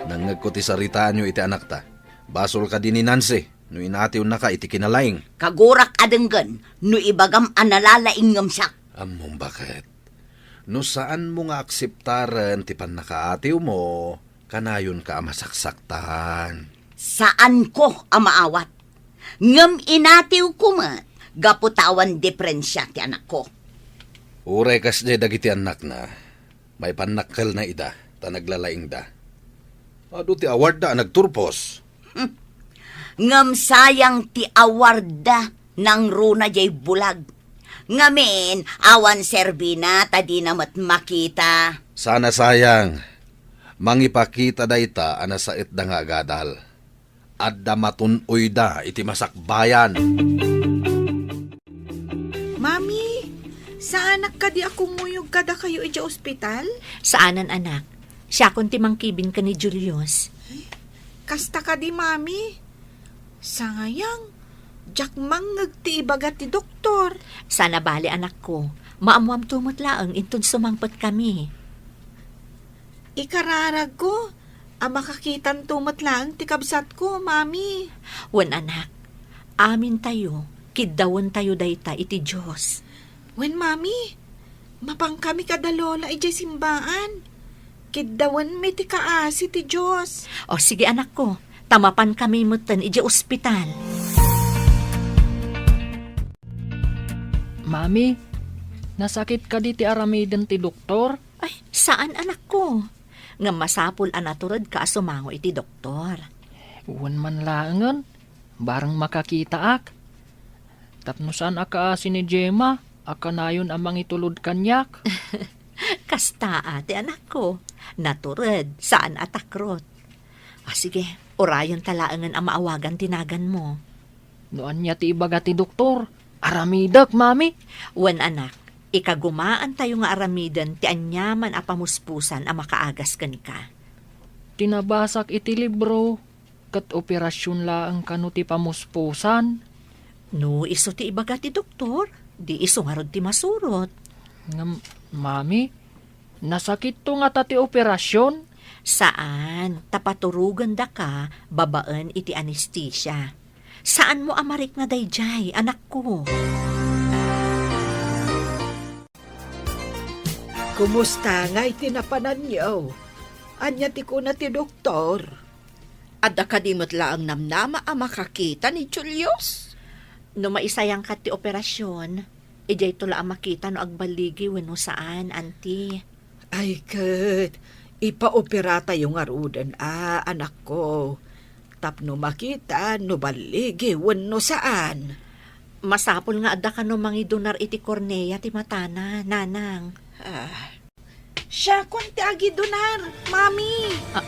Nangngegko ti saritaanyo iti anakta. Basol kadi ni Nancy no inatiwennaka iti kinalaing? Kagurak a denggen no ibagam a nalalaing ngem siak. Ammom baket. No saanmo nga akseptaren ti pannakaatiwmo, kanayonka a masaksaktan. Saanko a maawat. Ngem inatiwko met gapu ta awan diferensia ti anakko. Uray kasdiay dagiti annakna, maipannakkelna ida ta naglalaingda. Adu ti awarda a nagturpos. Hmm. Ngem sayang ti awarda nangruna diay bulag. Ngamin, awan serbina ta dina met makita. Sana sayang. Mangipakita dayta a nasaetda nga agadal. Adda matun-oyda iti masakbayan. Mami, saanak kadi a kumuyog kadakayo idiay ospital? Saanen, anak. Siakon ti mangkibin ken ni Julius. Kasta kadi, Mami. Sangayang, diak mangngeg ti ibaga ti doktor. Sana bale, anakko. Maammoamto met laeng inton sumangpetkami. Ikararagko a makakitanto met laeng ti kabsatko, Mami. Wen, anak, amintayo, kiddawentayo dayta iti Dios. Wen, Mami, mapankami kada Lola idiay simbaan. Kiddawenmi ti kaasi ti Dios. O, sige, anakko, ta mapankami metten idiay ospital. Mami, nasakit kadi ti aramiden ti doktor? Ay, saan, anakko. Ngem masapul a naturedka a sumango iti doktor. Wen man laengen, bareng makakitaak. Tapno saan a kaasi ni Gemma a kanayon a mangitulod kaniak. Kasta a ti anakko. Natured, saan a takrot. A, sige, urayenta laengen a maawagan ti naganmo. No ania ti ibaga ti doktor, aramidek, Mami. Wen, anak, ikagumaantayo nga aramiden ti aniaman a pamuspusan a makaagas kenka. Ti nabasak iti libro, ket operasion laeng kano ti pamuspusan? No isu ti ibaga ti doktor, di isu ngarud ti masurot. Ngem, Mami, nasakitto ngata ti operasion? Saan, ta paturogendaka babaen iti anestesia. Saanmo a marikna daydiay, anakko. Kumusta ngay ti napananyo? Ania ti kuna ti doktor? Adda kadi met laeng namnama a makakita ni Julius? No maisayangkat ti operasion, idiayto la a makita no agballigi wenno saan, Auntie. Ay ket, ipaoperatayo ngaruden a, anakko, tapno makita no balligi wenno saan. Masapul nga adda kano mangidonar iti kornea ti matana, Nanang. Ah, Siakon ti agidonar, Mami. A-,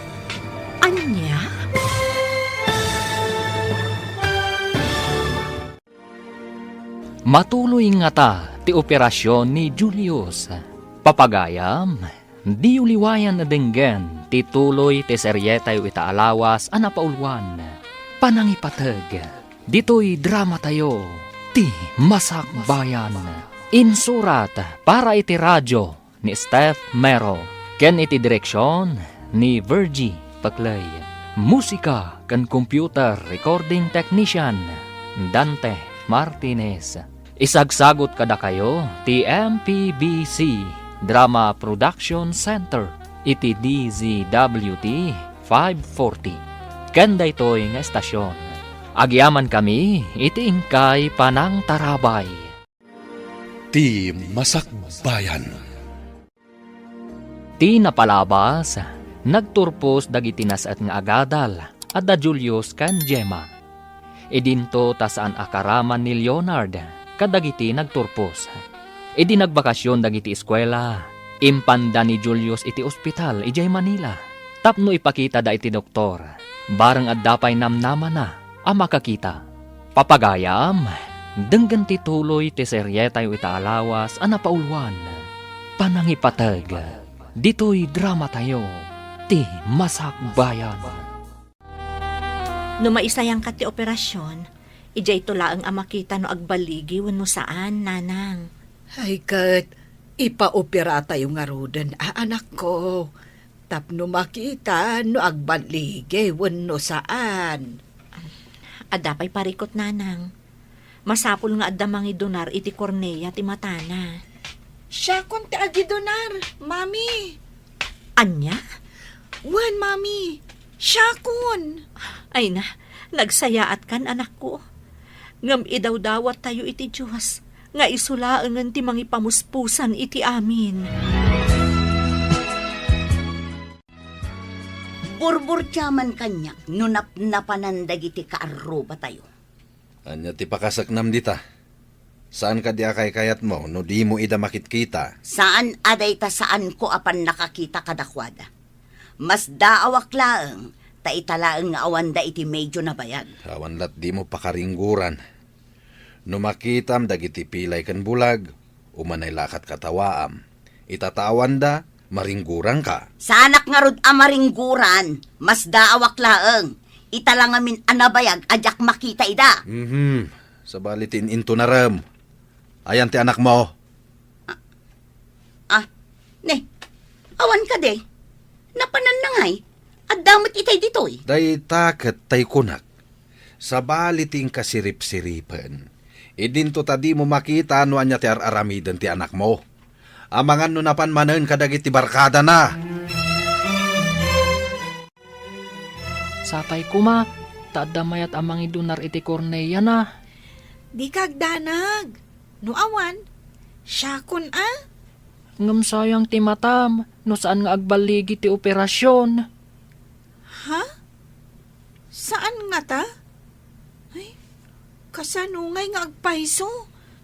ania? Matuloy ngata ti operasion ni Julius. Papagayam, diyo liwayan a denggen ti tuloy ti serietayo ita a lawas a napauluan, Panangipateg. Ditoy dramatayo, Ti Masakbayan. Insurat para iti radio ni Steph Mero, ken iti direksion ni Virgie Paclay. Musika ken computer recording technician, Dante Martinez. Isagsagut kadakayo ti M P B C Drama Production Center iti D Z W T five forty. Ken daytoy nga estasion, agyamankami iti inkay panangtarabay. Ti Masakbayan. Ti napalabas, nagturpos dagiti nas-et nga agadal a da Julius ken Gemma. Idinto ta saan a karaman ni Leonard kadagiti nagturpos. Idi nagbakasion dagiti eskuela, impanda ni Julius iti ospital idiay Manila tapno ipakitada iti doktor, bareng adda pay namnamana a makakita. Papagayam, denggen ti tuloy ti serietayo ita a lawas a napauluan, Panangipateg. Ditoy dramatayo, Ti Masakbayan. No maisayangkat ti operasion, idiayto laeng a makita no agballigi wenno saan, Nanang. Ay ket, ipaoperatayo ngaruden a, anakko, tapno makita no agballigi wenno saan. Adda pay parikut, Nanang. Masapul nga adda mangidonar iti kornea ti matana. Siakon ti agidonar, Mami. Ania? Wen, Mami. Siakon. Ay na, nagsayaatkan, anakko. Ngem idawdawattayo iti Dios nga isu laengen ti mangipamuspusan iti amin. Burburtiaman kaniak no napnapanan dagiti kaarrubatayo. Ania ti pakasaknam dita? Saan kadi a kaykayatmo no dimo ida makitkita? Saan a dayta saanko a pannakakita kadakuada. Masdaawak laeng, ta ita laeng nga awanda iti medio nabayag. Awan lat dimo pakaringguran. No makitam dagiti pilay ken bulag, umanay la a katkatawaam. Ita ta awanda, maringguranka. Saanak ngarud a maringguran, masdaawak laeng. Ita la ngamin a nabayag a diak makita ida. Mhm. Sabali ti in-intunarem. Ayan ti anakmo? Ah, ne, awan kadi. Napananna ngay. Adda met itay ditoy. Dayta ket tay kunak. Sabali ti inkasiripsiripen. Idinto ta dimo makita no ania ti ar-aramiden ti anakmo. Amangan no napan manen kadagiti barkadana. Sapay koma, ta adda mayat a mangidunar iti korneana. Dika agdanag. No awan, siakon a. Ngem sayang ti matam no saan nga agballigi ti operasion. Ha? Saan ngata? Ay, kasano ngay nga agpayso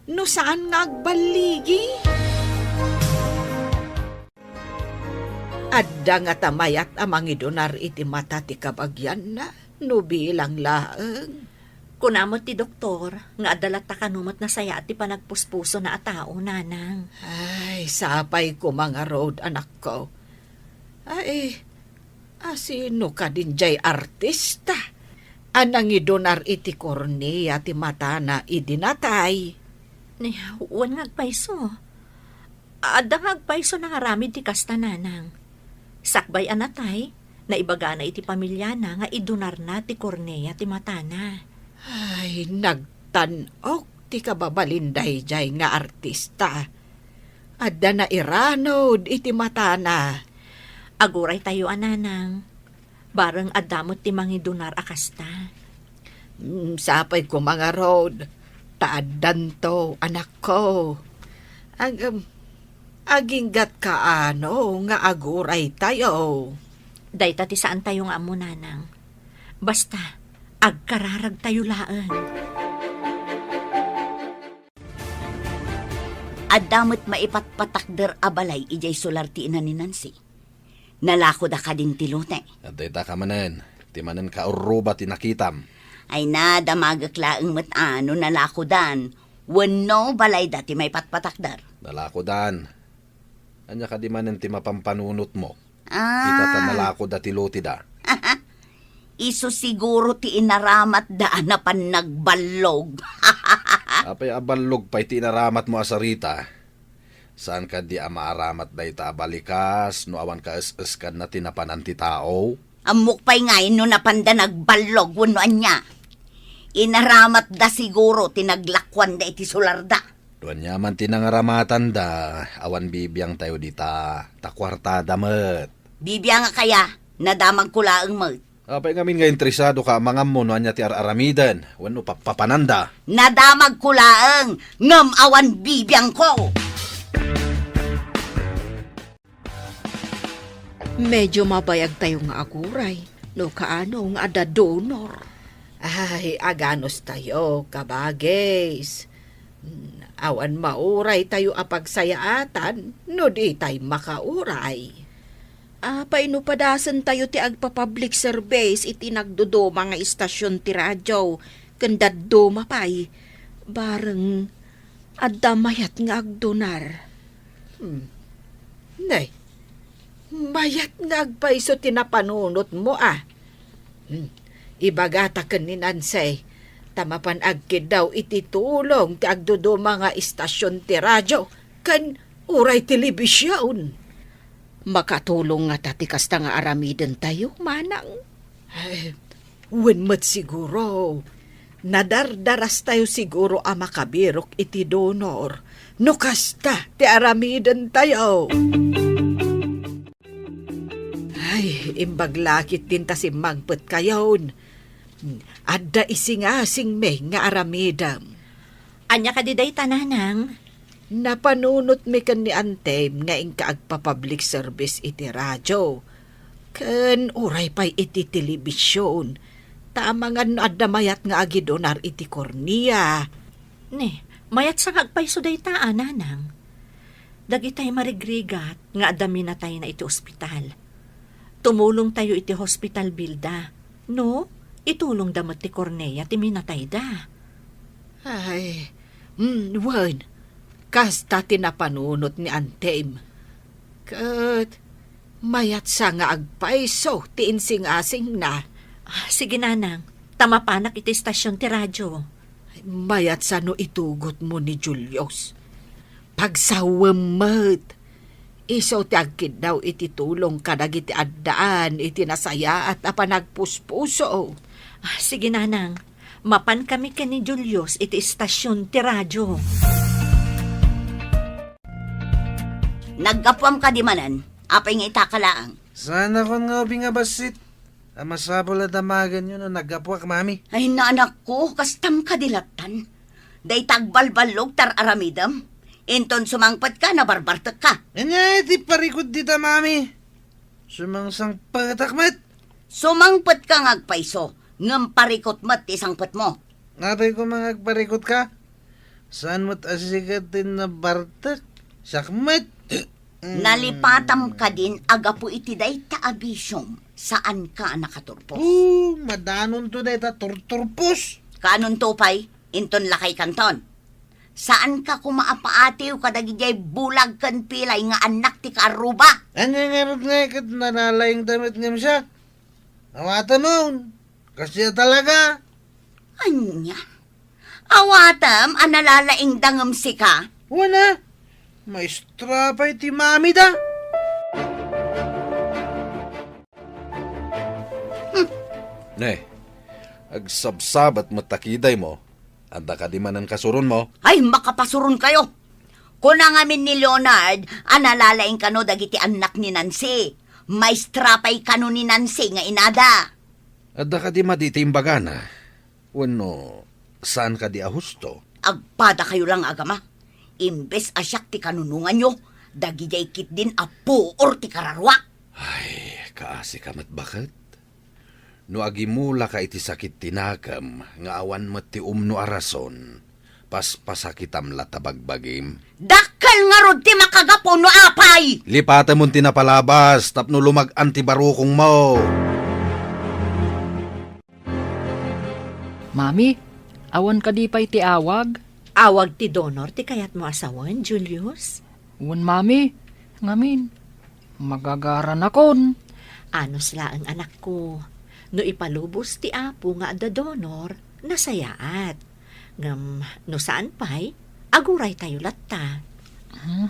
no saan nga agballigi? Adda ngata mayat a mangidunar iti mata ti kabagianna no bilang laeng. Kuna met ti doktor nga adda latta kano met nasayaat ti panagpuspusona a tao, Nanang. Ay, sapay koma ngarud, anakko. Ay, asino kadin jay artista a nangidunar iti kornea ti matana idi natay? Ni, wen nga agpayso. Adda nga agpayso nga aramid ti kasta, Nanang. Sakbay a natay, naibagana iti pamiliana nga idunarna ti kornea ti matana. Ay, nagtan-ok ti kababalin dayjay nga artista. Adda nairanud iti matana. Aguraytayo a, Nanang. Bareng adda met ti mangidunar a kasta. Mm, sapay koma ngarud. Ta addanto, anakko. Ag-, aginggatka ano nga aguraytayo? Dayta ti saantayo nga ammo, Nanang. Basta, agkararagtayo laeng. Adda met maipatpatakder a balay idiay solar ti ina ni Nancy. Nalakoda kadin ti lote. Dayta ka manen, ti manen kaurruba ti nakitam. Ay na, damagek laeng met a no nalakodan. Wenno balayda ti maipatpatakder. Nalakodan. Ania kadi manen ti mapampanunotmo? Ah. Ita ta nalakoda ti loteda. Isu siguro ti inaramatda a napan nagballog. Apay a ballog pay ti inaramatmo a sarita? Saan kadi a maaramat dayta a balikas no awan kaes-eskanna ti napanan ti tao? Ammok pay ngay no napanda nagballog wenno ania. Inaramatda siguro ti naglakuanda iti solarda. No ania man ti nangaramatanda, awan bibiangtayo dita, ta kuartada met. Bibiangak aya, nadamagko laeng met. Apay ngamin nga interesado ka a mangammo no ania ti ar-aramiden wenno pappapananda? Nadamagko laeng, ngem awan bibiangko. Medyo mabayagtayo nga aguray no kaano nga adda donor. Ay, aganustayo, kabagis. Awan mauraytayo a pagsayaatan no ditay makauray. Apay no padasentayo ti agpa-public service iti nagduduma nga istasyon ti radio ken dadduma pay, bareng adda mayat nga agdonar. Hmm. Nay, mayat nga agpayso ti napanunotmo a. Hmm. Ibagata ken ni Nancy, ta mapan agkiddaw iti tulong ti agduduma nga istasyon ti radio ken uray telebision. Makatulong ngata ti kasta nga aramidentayo, manang? Ay, wen met siguro. Nadardarastayo siguro a makabirok iti donor no kasta ti aramidentayo. Ay, imbag la ketdin ta simmangpetkayon. Adda isingasingmi nga aramidem. Ania kadi dayta, nanang? Napanunotmi ken ni Antem nga inka agpa-public service iti radio, ken uray pay iti telebision, ta amangan no adda mayat nga agidonar iti kornea. Ne, mayat sa nga agpayso dayta a, nanang. Dagitay marigrigat nga adda minatayna iti ospital. Tumulongtayo iti hospital bill da. No, itulongda met ti kornea ti minatayda. Ay, mm, wen, kasta ti napanunot ni Antem. Ket mayat sa nga agpayso ti insingasingna. Ah, sige, nanang, ta mapanak iti istasyon ti radio. Mayat sa no itugotmo ni Julius. Pagsawem met. Isu ti agkiddaw iti tulong kadagiti addaan iti nasayaat a panagpuspuso. Ah, sige, nanang. Mapan kami ken ni Julius iti istasyon ti radio. Naggapuam kadi manen? Apay nga itaka laeng? Saanakon nga ubing a bassit. A masapul a damagenyo no naggapuak, Mami. Ay, naanakko, kastam kadi lattan. Dayta agbalballog ti ar-aramidem. Inton sumangpetka, nabarbartekka. Ania ti parikut dita, Mami? Sumangsangpetak met. Sumangpetka nga agpayso, ngem parikut met ti sangpetmo. Apay koma nga agparikutka? Saan met a sika ti nabartek? Siak met. Mm. Nalipatam kadin a gapu iti dayta a bisiom, saanka a nakaturpos. Oh, madanonto dayta turturpos. Kaanonto pay, inton lakaykanton. Saanka koma a paatiw kadagidiay bulag ken pilay nga annak ti kaarruba? Ania ngarud ngay ket nalalaingda met ngem siak? Awatemon, kasdiay talaga. Ania? Awatem a nalalaingda ngem sika? Wen a, maestra pay ti mamida. Hmm. Ne, agsabsabat met ta kidaymo. Adda kadi manen kasuronmo? Ay, makapasuronkayo! Kuna ngamin ni Leonard a nalalaing kano dagiti annak ni Nancy. Maestra pay kano ni Nancy nga inada. Adda kadi madi ti imbagana? Wenno, saan kadi a husto? agpadakayo la nga agama. Imbes a siak ti kanunonganyo, dagidiay ketdin a puor ti kararuak. Ay, kaasika met baket. No agimulaka iti sakit ti nakem nga awan met ti umno a rason, paspasakitam la ta bagbagim. Dakkel ngarud ti makagapu no apay! Lipatemon ti napalabas tapno lumag-an ti barukongmo. Mami, awan kadi pay ti awag? Awag ti donor ti kayatmo a sawen, Julius? Wen, Mami. Ngamin, magagaranakon. Anus laeng, anakko. No ipalubos ti Apo nga adda donor, nasayaat. Ngem no saan pay, aguraytayo latta. Hmm,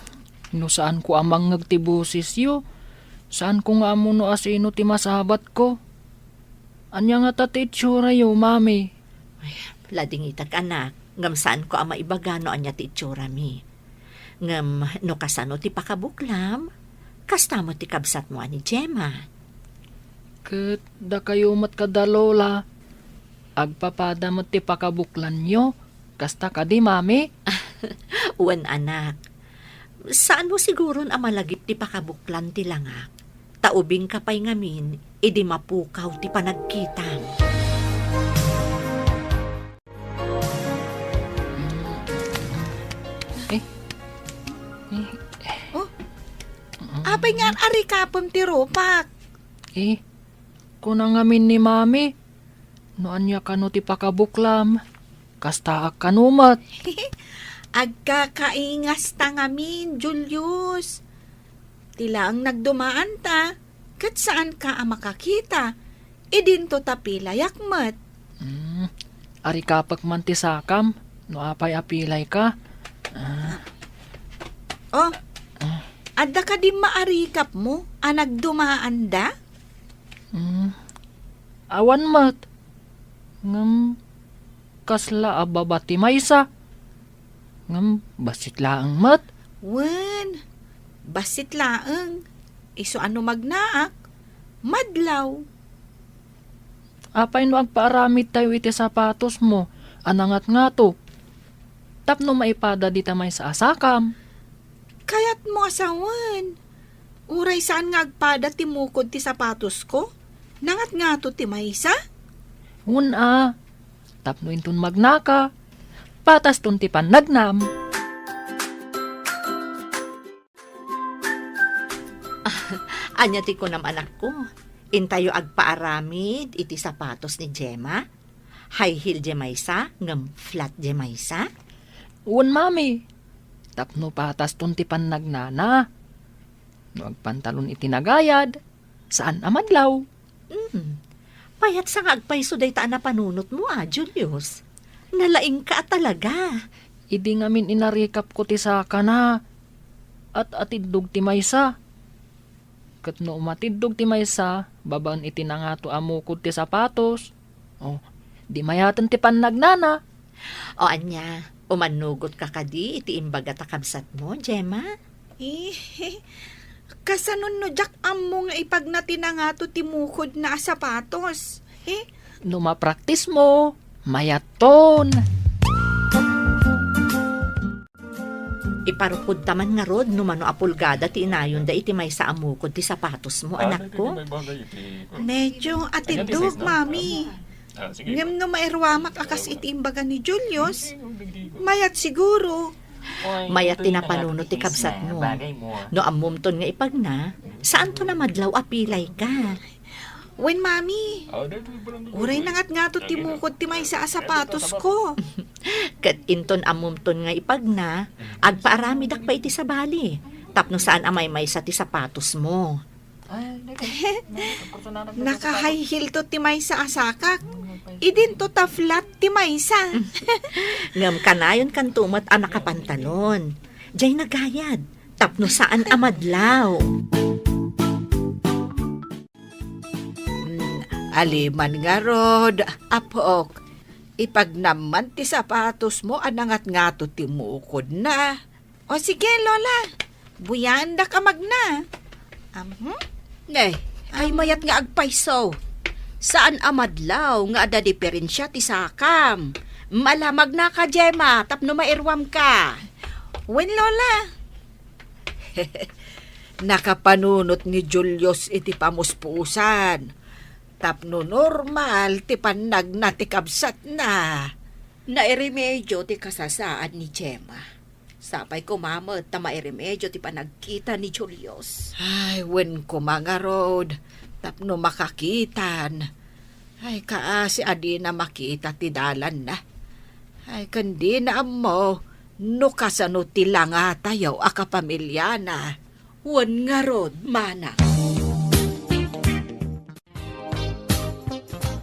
no saanko a mangngeg ti bosesyo, saanko nga ammo no asino ti masabatko. Ania ngata ti itsuratayo, Mami? Ay, ladingitak, anak, ngem saanko a maibaga no ania ti itsurami. Ngem no kasano ti pakabuklam, kasta met ti kabsatmo a ni Gemma. Ket dakayo met kada Lola, agpapada met ti pakabuklanyo, kasta kadi, Mami? Wen, anak. Saanmo siguron a malagip ti pakabuklan ti langak, ta ubingka pay ngamin idi mapukaw ti panagkitam. Eh. Eh. Oh, apay nga arikapem ti rupak? Eh, kuna ngamin ni Mami, no ania kano ti pakabuklam, kastaak kano met. Agkakaingasta ngamin, Julius. Ti laeng nagdumaanta, ket saanka a makakita. Idinto ta pilayak met. Hmm, arikapek man ti sakam, no apay a pilayka. Ah. Oh, adda kadi maarikapmo a nagdumaanda? Hmm, awan met. Ngem, kasla a baba ti maysa. Ngem, bassit laeng met. Wen, bassit laeng. Isu a no magnaak, madlaw. Apay no agpaaramidtayo iti sapatosmo a nangatngato, tapno maipada dita maysa a sakam? Kayatmo a sawen, uray saan nga agpada ti mukod ti sapatosko, nangatngato ti maysa? Wen a, tapno inton magnaka, pataston ti pannagnam. Ania ti kunam, anakko? Intayo agpaaramid iti sapatos ni Gemma? High heel diay maysa, ngem flat diay maysa? Wen, Mami. Tapno pataston ti pannagnana. No agpantalon iti nagayad, saan a madlaw. Hmm. Mayat sa nga agpayso dayta a napanunotmo a, Julius. Nalaingka a talaga. Idi ngamin inarikapko ti sakana, at-atiddog ti maysa. Ket no umatiddog ti maysa babaen iti nangato a mukod ti sapatos, oh, di mayaten ti pannagnana. O ania, umannugotka kadi iti imbaga ta kabsatmo, Gemma? Eh, kasanon no diak ammo nga ipagna ti nangato ti mukodna a sapatos? Eh? No mapraktismo, mayatton. Iparukodta man ngarud no mano a pulgada ti inayonda iti maysa a mukod ti sapatosmo, anakko. Medyo atiddog, Mami. Ngem no mairuamak a kas iti imbaga ni Julius, mayat siguro. Mayat ti napanunot ti kabsatmo. No ammomton nga ipagna, saanton a madlaw a pilayka. Wen, Mami. Uray nangatngato ti mukod ti maysa a sapatosko. Ket inton ammomton nga ipagna, agpaaramidak pay iti sabali, tapno saan a maymaysa ti sapatosmo. Naka-high heel to ti maysa a sakak. Idinto ta flat ti maysa. Ngem kanayon kanto met a nakapantalon. Diay nagayad, tapno saan a madlaw. Mm, aliman ngarud, apok. Ipagnam man ti sapatosmo a nangatngato ti mukodna. O sige, Lola. Buyaendak a magna. Amhm? Eh, ay mayat nga agpayso. Saan a madlaw nga adda diperensia ti sakam. Malamag naka, Gemma, tapno mairuamka. Wen, Lola. Nakapanunot ni Julius iti pamuspusan. Tapno normal ti pannagna ti kabsatna. Nairemedio ti kasasaad ni Gemma. Sapay koma met ta mairemedio ti panagkita ni Julius. Ay, wen koma ngarud, tapno makakitan. Ay, kaasi a dina makita ti dalanna. Ay, ken dina ammo no kasano ti langatayo a kapamiliana. Wen ngarud, manang.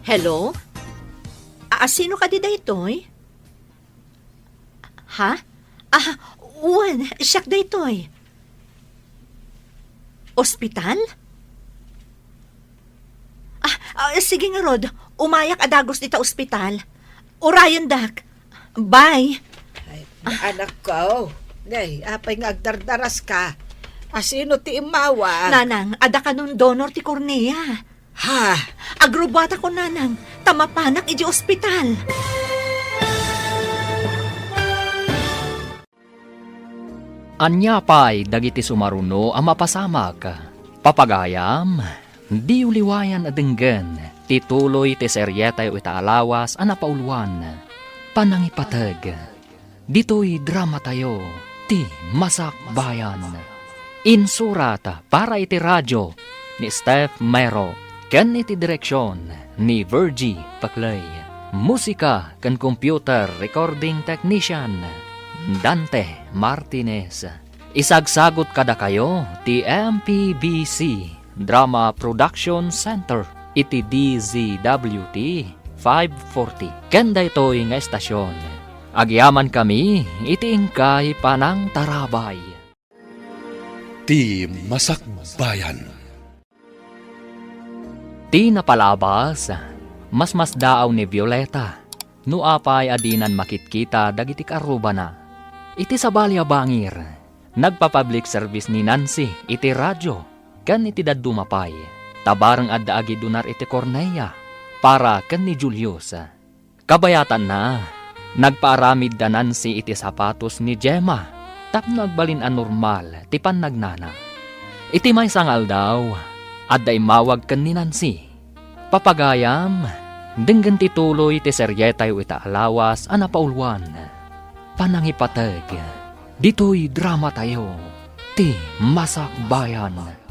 Hello? A, sino kadi daytoy? Ha? Ah, wen, siak daytoy. Ospital? Ah, ah, sige ngarud, umayak a dagus dita ospital. Urayendak. Bye. Ay, anak ko. Ngay, apay nga agdardaraska? Asino ti immawa? Nanang, adda kanon donor ti kornea. Ha? Agrubuatakon, nanang, ta mapanak iti ospital. Ania pay dagiti sumaruno a mapasamak? Papagayam, diyo liwayan a denggen ti tuloy ti serietayo ita a lawas a napauluan, Panangipateg. Ditoy dramatayo, ti Masakbayan. Insurat para iti radio ni Steph Mero ken iti direksion ni Virgie Paclay. Musika ken computer recording technician, Dante Martinez. Isagsagut kadakayo ti M P B C Drama Production Center iti D Z W T five forty. Ken daytoy nga estasion, agyamankami iti inkay panangtarabay. Ti Masakbayan. Ti napalabas, masmasdaaw ni Violeta no apay a dinan makitkita dagiti karrubana. Iti sabali a bangir, nagpa-public service ni Nancy iti radio ken iti dadduma pay, ta bareng adda agidunar iti kornea para ken ni Julius. Kabayatanna, nagpaaramid da Nancy iti sapatos ni Gemma tapno agbalin a normal ti pannagnana. Iti maysa nga aldaw, adda immawag ken ni Nancy. Papagayam, denggen ti tuloy ti serietayo ita a lawas a napauluan, Panangipateg. Ditoy dramatayo, ti Masakbayan.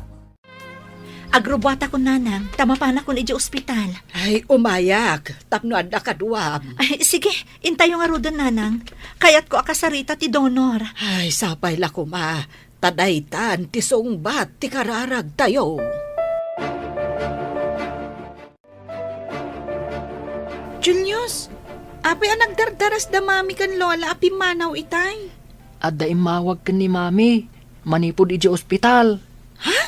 Agrubuatakon, nanang, ta mapanakon idiay ospital. Ay, umayak, tapno adda kaduam. Ay, sige, intayo ngaruden, nanang. Kayatko a kasarita ti donor. Ay, sapay la koma, ta daytan ti sungbat ti kararagtayo. Julius, apay a nagdardaras da Mami ken Lola a pimmanaw itay? Adda immawag ken ni Mami manipud idiay ospital. Ha?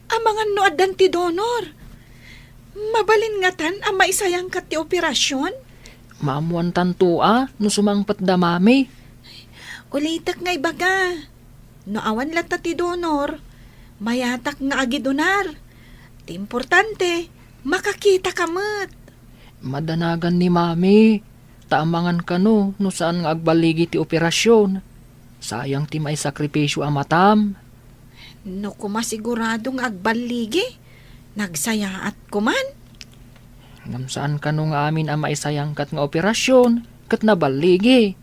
Amangan no addan ti donor? Mabalin ngatan a maisayangkat ti operasyon? Maammoantanto a no sumangpet da Mami. Ulitek nga ibaga, no awan latta ti donor, mayatak nga agidunar. Ti importante, makakitaka met. Madanagan ni Mami, ta amangan kano no saan nga agballigi ti operasyon. Sayang ti maisakripisio a matam. No koma sigurado nga agballigi, nagsayaat koman. Ngem saan kano nga amin a maisayangkat nga operasyon ket naballigi.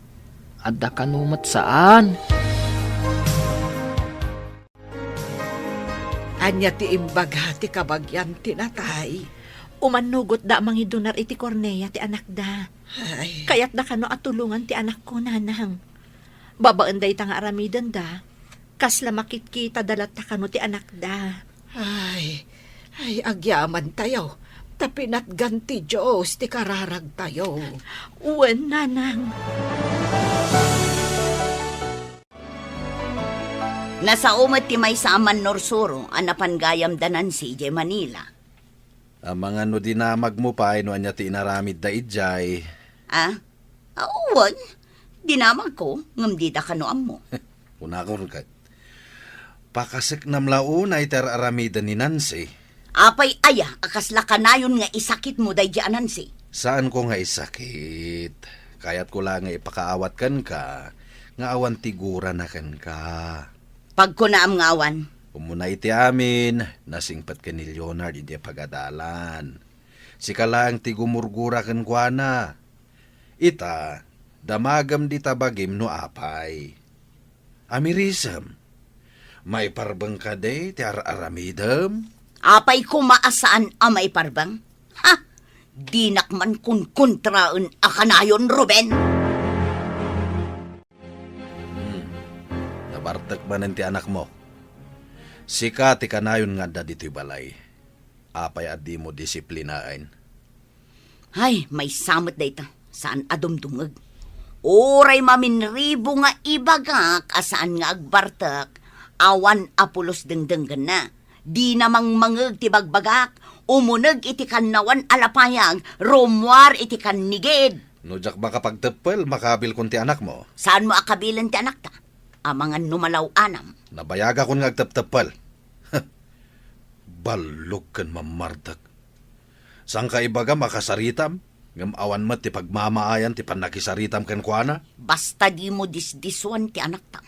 Adda kano met saan. Ania ti imbaga ti kabagian ti natay? Umannugotda a mangidunar iti kornea ti anakda. Ay. Kayatda kano a tulongan ti anakko, nanang. Babaen dayta nga aramidenda, kasla makitkitada latta kano ti anakda. Ay, ay, agyamantayo, ta pinatgan ti Dios ti kararagtayo. Wen, nanang. Nasao met ti maysa a mannursuro a napan gayam da Nancy idiay Manila. Amangan no dinamagmo pay no ania ti inaramidda idiay. Ah? Awan. Dinamagko, ngem dida kano ammo. Kunakon ket, pakaseknam la unay ti ar-aramiden ni Nancy. Apay aya a kasla kanayon nga isakitmo daydi a Nancy? Saanko nga isakit. Kayatko la nga ipakaawat kenka nga awan ti gurana kenka. Pagkunaam nga awan. Umuna iti amin, nasingpet ken ni Leonard idiay pagadalan. Sika laeng ti gumurgura kenkuana. Ita, damagem dita bagim no apay. Amirisem, maiparbeng kadi ti ar-aramidem? Apay koma a saan a maiparbeng? Ha! Dinak man kunkuntraen a kanayon, Ruben! Hmm. Nabartek manen ti anakmo. Sika ti kanayon nga adda ditoy balay. Apay a dimo disiplinaen? Ay, maysa met dayta. Saan a dumdumngeg. Uray maminribo nga ibagak a saan nga agbartek, awan a pulos dengdenggenna. Dina mangmangeg ti bagbagak, umuneg iti kannawan a lapayag, rummuar iti kannigid. No diak makapagteppel, makabilkon ti anakmo. Saanmo a kabilen ti anakta? Amangan no malaw-anam. Nabayagakon nga agtepteppel. Ballog ken mammartek. Saanka ibagam a kasaritam, ngem awan met ti pagmamaayan ti pannakisaritam kenkuana? Basta dimo disdisuan ti anaktam.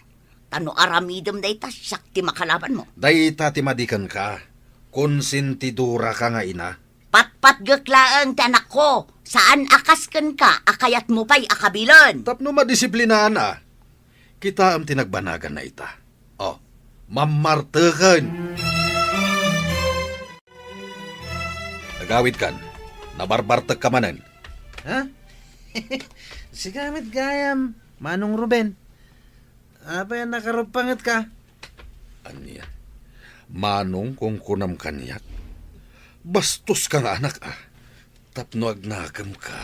Ta no aramidem dayta, siak ti makalabanmo. Dayta ti madi kenka. Konsentidoraka nga ina. Patpatgek laeng ti anakko. Saan a kas kenka a kayatmo pay a kabilen. Tapno madisiplinaanna. Kitaem ti nagbanaganna ita. Oh, mammarteken. Agawidkan, nabarbartekka manen. Ha? Sika met gayam, Manong Ruben. Apay a nakaruppangetka? Ania? Manong kunkunam kaniak? Bastoska nga anak, a. Tapno agnakemka.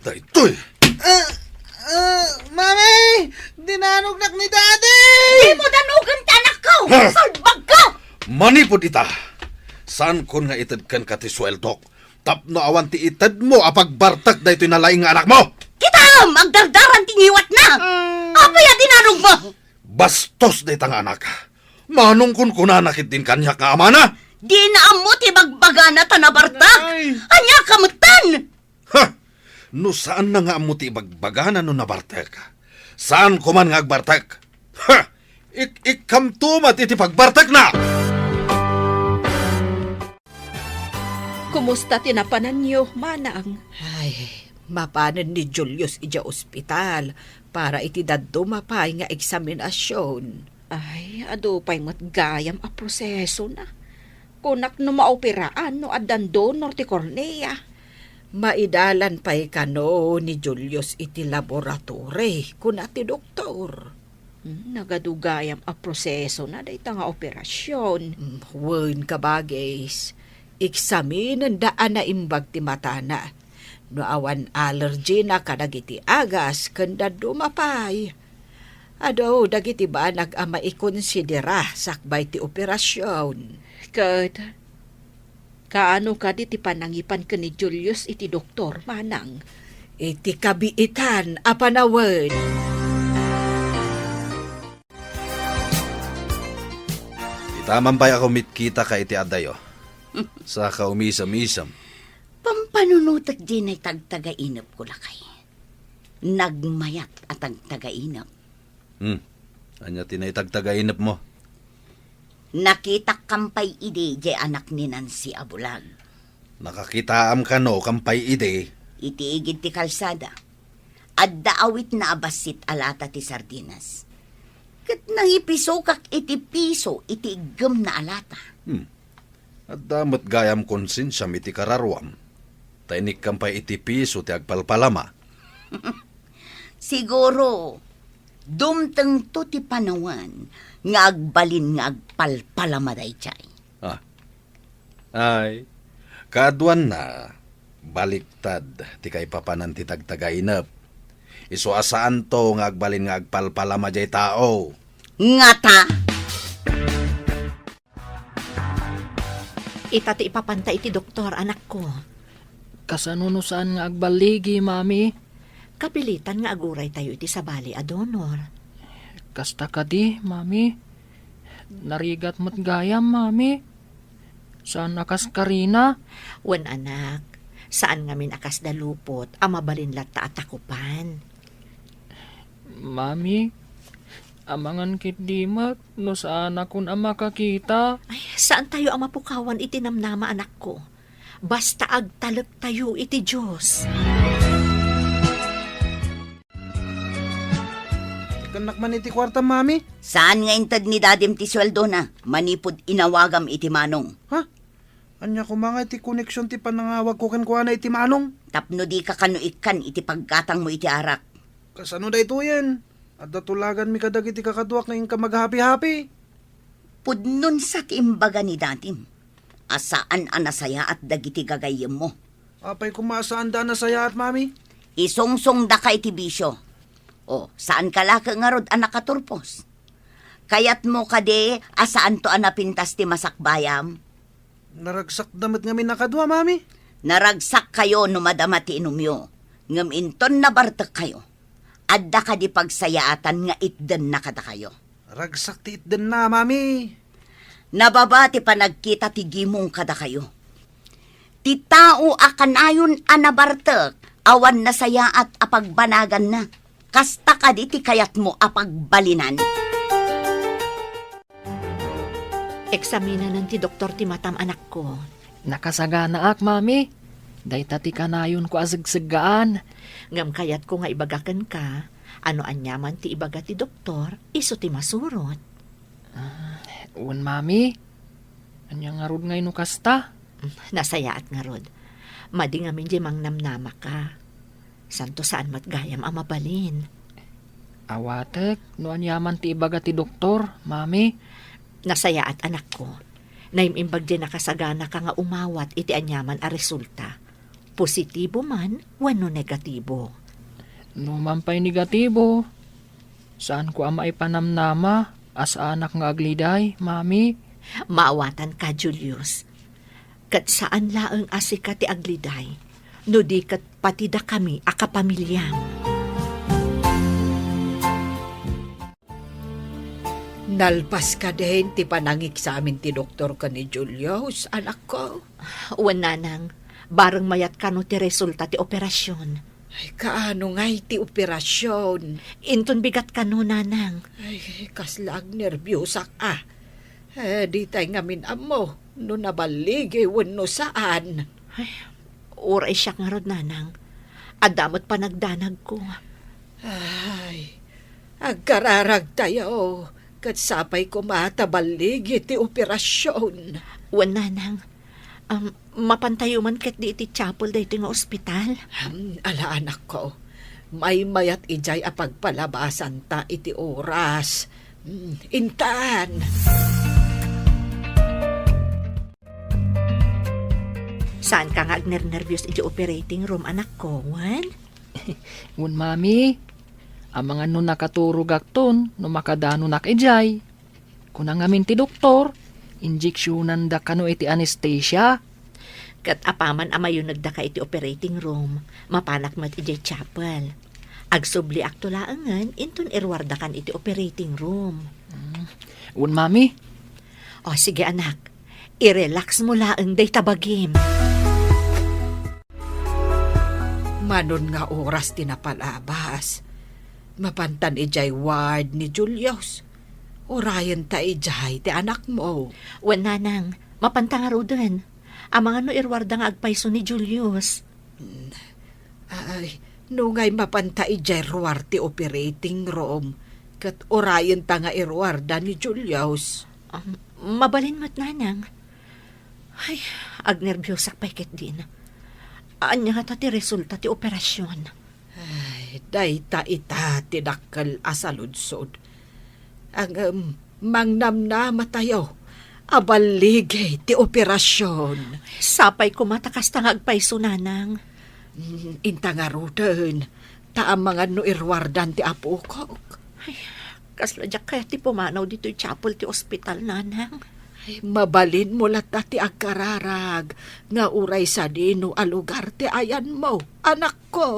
Daytoy! Ah! Ah! Mami! Dinanognak ni Daddy! Dimo danogen ti anakko! Ha? Salbagko! Manipud ita, saankon nga ited kenka ti sueldok tapno awan ti itedmo a pagbartek daytoy nalaing nga anakmo! Kitaem! Agdardaran ti ngiwatna! Ah! Apay a dinanogmo? Bastos dayta nga anak. Manong kunkunana ketdin kaniak nga amana? Dina ammo ti bagbagana ta nabartek. Ay. Ania ka metten? Ha! No saanna nga ammo ti ibagbagana no nabartek, saanko man nga agbartek. Ha! Ik-, ikkamto met iti pagbartekna! Kumusta ti napananyo, Manang? Ay, mapanen ni Julius idiay ospital para iti dadduma pay nga eksaminasion. Ay, adu pay met gayam a prosesona. Kunak no maoperaan no addan donor ti kornea. Maidalan pay kano ni Julius iti laboratory, kuna ti doktor. Hmm, nagadu gayam a prosesona dayta nga operasion. Hmm, wen, kabagis, eksaminenda a naimbag ti matana. No awan allergy na kadagiti agas ken dadduma pay. Adu dagiti banag a maikonsidera sakbay ti operasion. Ket kaano kadi ti panangipan ken ni Julius iti doktor, Manang? Iti kabiitan a panawen. Ita man pay a kumitkitaka iti adayo. Saka umisem-isem. Pampanunotek diay tagtagainepko, lakay. Nagmayat a tagtagainep. Hmm. Ania ti naitagtagainepmo? Nakitakkam pay idi diay anak ni Nancy a bulag. Nakakitaam kano kam pay idi? Iti igid ti kalsada. Adda awitna a bassit a lata ti sardinas. Ket nangipisokak iti piso iti iggemna a lata. Hmm. Adda met gayam konsensiam iti kararuam. Ta inikkam pay iti piso ti agpalpalama. Siguro, dumtengto ti panawen nga agbalin nga agpalpalama daydiay. Ah. Ay, kaaduanna, baliktad ti kaipapanan ti tagtagainep. Isu a saanto nga agbalin nga agpalpalama diay tao. Ngata? Ita ti ipapanta iti doktor, anakko. Kasano no saan nga agballigi, Mami? Kapilitan nga aguraytayo iti sabali a donor. Kasta kadi, Mami? Narigat met gayam, Mami. Saan a kas Karina? Wen, anak. Saan ngamin a kasda lupot a mabalin latta a takupan. Mami, amangan ketdi met no saanakon a makakita. Ay, saantayo a mapukawan iti namnama, anakko. Basta agtalektayo iti Dios. Kennak man iti kuartam, Mami. Saan nga inted ni Dadim ti sueldona manipud inawagam iti manong? Ha? Ania koma nga iti koneksion ti panangawagko kenkuana iti manong? Tapno dika kano ikkan iti paggatangmo iti arak. Kasano daytoyen? Adda tulaganmi kadagiti kakaduak nga inka maghapi-hapi. Pudno sa ti imbaga ni Dadim a saan a nasayaat dagiti gagayyemmo. Apay koma a saanda a nasayaat, Mami? Isungsongdaka iti bisio. O, saanka la ngarud a nakaturpos? Kayatmo kadi a saanto a napintas ti masakbayam? Naragsakda met ngamin a kadua, Mami. Naragsakkayo no madama ti inumyo, ngem inton nabartekkayo, adda kadi pagsayaatan nga itdenna kadakayo? Ragsak ti itdenna, Mami. Nababa ti panagkita ti gimong kadakayo. Ti tao a kanayon a nabartek, awan nasayaat a pagbanaganna. Kasta kadi ti kayatmo a pagbalinan? Eksaminanen ti doktor ti matam, anakko. Nakasaganaak, Mami. Dayta ti kanayonko a segseggaan. Ngem kayatko nga ibaga kenka, a no aniaman ti ibaga ti doktor, isu ti masurot. Ah, wen, Mami. Ania ngarud ngay no kasta? Nasayaat ngarud. Madi ngamin diay mangnamnamaka. Santo saan met gayam a mabalin. Awatek no aniaman ti ibaga ti doktor, Mami. Nasayaat, anakko. Naim-imbag diay nakasaganaka nga umawat iti aniaman a resulta. Positibo man wenno negatibo. No man pay negatibo, saanko a maipanamnama a saanak nga agliday, Mami. Maawatanka, Julius. Ket saan laeng a sika ti agliday, no di ket pati dakami a kapamiliam. Nalpas kadin ti panangeksamin ti doktor ken ni Julius, anakko? Wen, nanang, bareng mayat kano ti resulta ti operasion. Ay, kaano ngay ti operasion? Inton bigat kano, nanang. Ay, kasla agnerbiosak a. Eh, ditay ngamin ammo no naballigi wenno saan. Ay, uray siak ngarud, nanang. Adda met panagdanagko. Ay, agkararagtayo, ket sapay koma ta balligi ti operasion. Wen, nanang. Am, mapantayo man ketdi iti chapel daytoy nga ospital? Am, ala, anakko. Maymayat idiay a pagpalabasanta iti oras. Mm, intan. Saanka nga agnernerbios iti operating room, anakko, wen? Wen, Mami. Amangan no nakaturogakton no makadanonak idiay. Kuna ngamin ti doktor, injeksionanda kano iti anestesia. Ket apaman a mayunegdaka iti operating room, mapanak met idiay chapel. Agsubliakto laengen inton iruardakan iti operating room. Mm. Wen, Mami. O, sige, anak. I-relax mo laeng dayta bagim. Manon nga oras ti napalabas, mapantan idiay ward ni Julius. Urayenta idiay ti anakmo. Wen, nanang, mapanta ngaruden. Amangan no iruarda nga agpayso ni Julius. Hmm. Ay, no ngay mapanta idiay ruar ti operating room, ket urayenta nga iruarda ni Julius. Um, mabalin met, nanang. Ay, agnerbiosak pay ketdin. Ania ngata ti resulta ti operasion? Ay, dayta ita ti dakkel a saludsod. Ngem, mangnamnamatayo a balligi ti operasion. Sapay koma ta kasta nga agpayso, nanang. Mm, inta ngaruden, ta amangan no iruardan ti apokok. Ay, kasla diak kayat ti pumanaw ditoy chapel ti ospital, nanang. Ay, mabalinmo latta ti agkararag nga uray sadino a lugar ti ayanmo, anakko.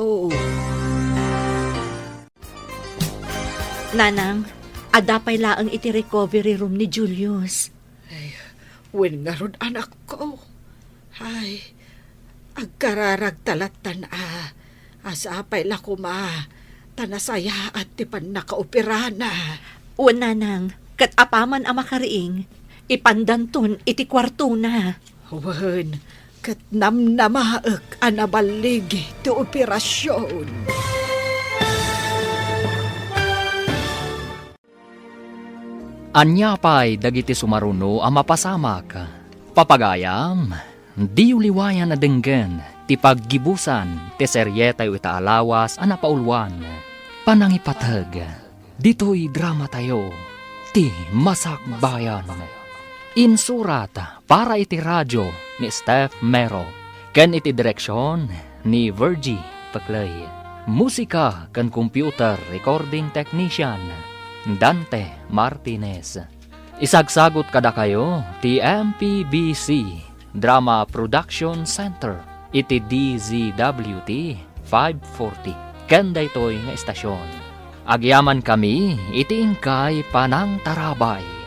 Nanang, adda pay laeng iti recovery room ni Julius. Ay, wen ngarud, anakko. Ay, Agkararagta lattan a, a sapay la koma ta nasayaat ti pannakaoperana. Wen, nanang, ket apaman a makariing, ipandanton iti kuartona. Wen, ket namnamaek a naballigi ti operasion. Ania pay dagiti sumaruno a mapasamak? Papagayam, diyo liwayan a denggen ti paggibusan ti serietayo ita a lawas a napauluan, Panangipateg. Ditoy dramatayo, ti Masakbayan. Insurat para iti radio ni Steph Mero, ken iti direksion ni Virgie Peclay. Musika ken computer recording technician, Dante Martinez. Isagsagut kadakayo ti M P B C Drama Production Center iti D Z W T five forty ken daytoy nga estasion. Agyamankami iti inkay panangtarabay.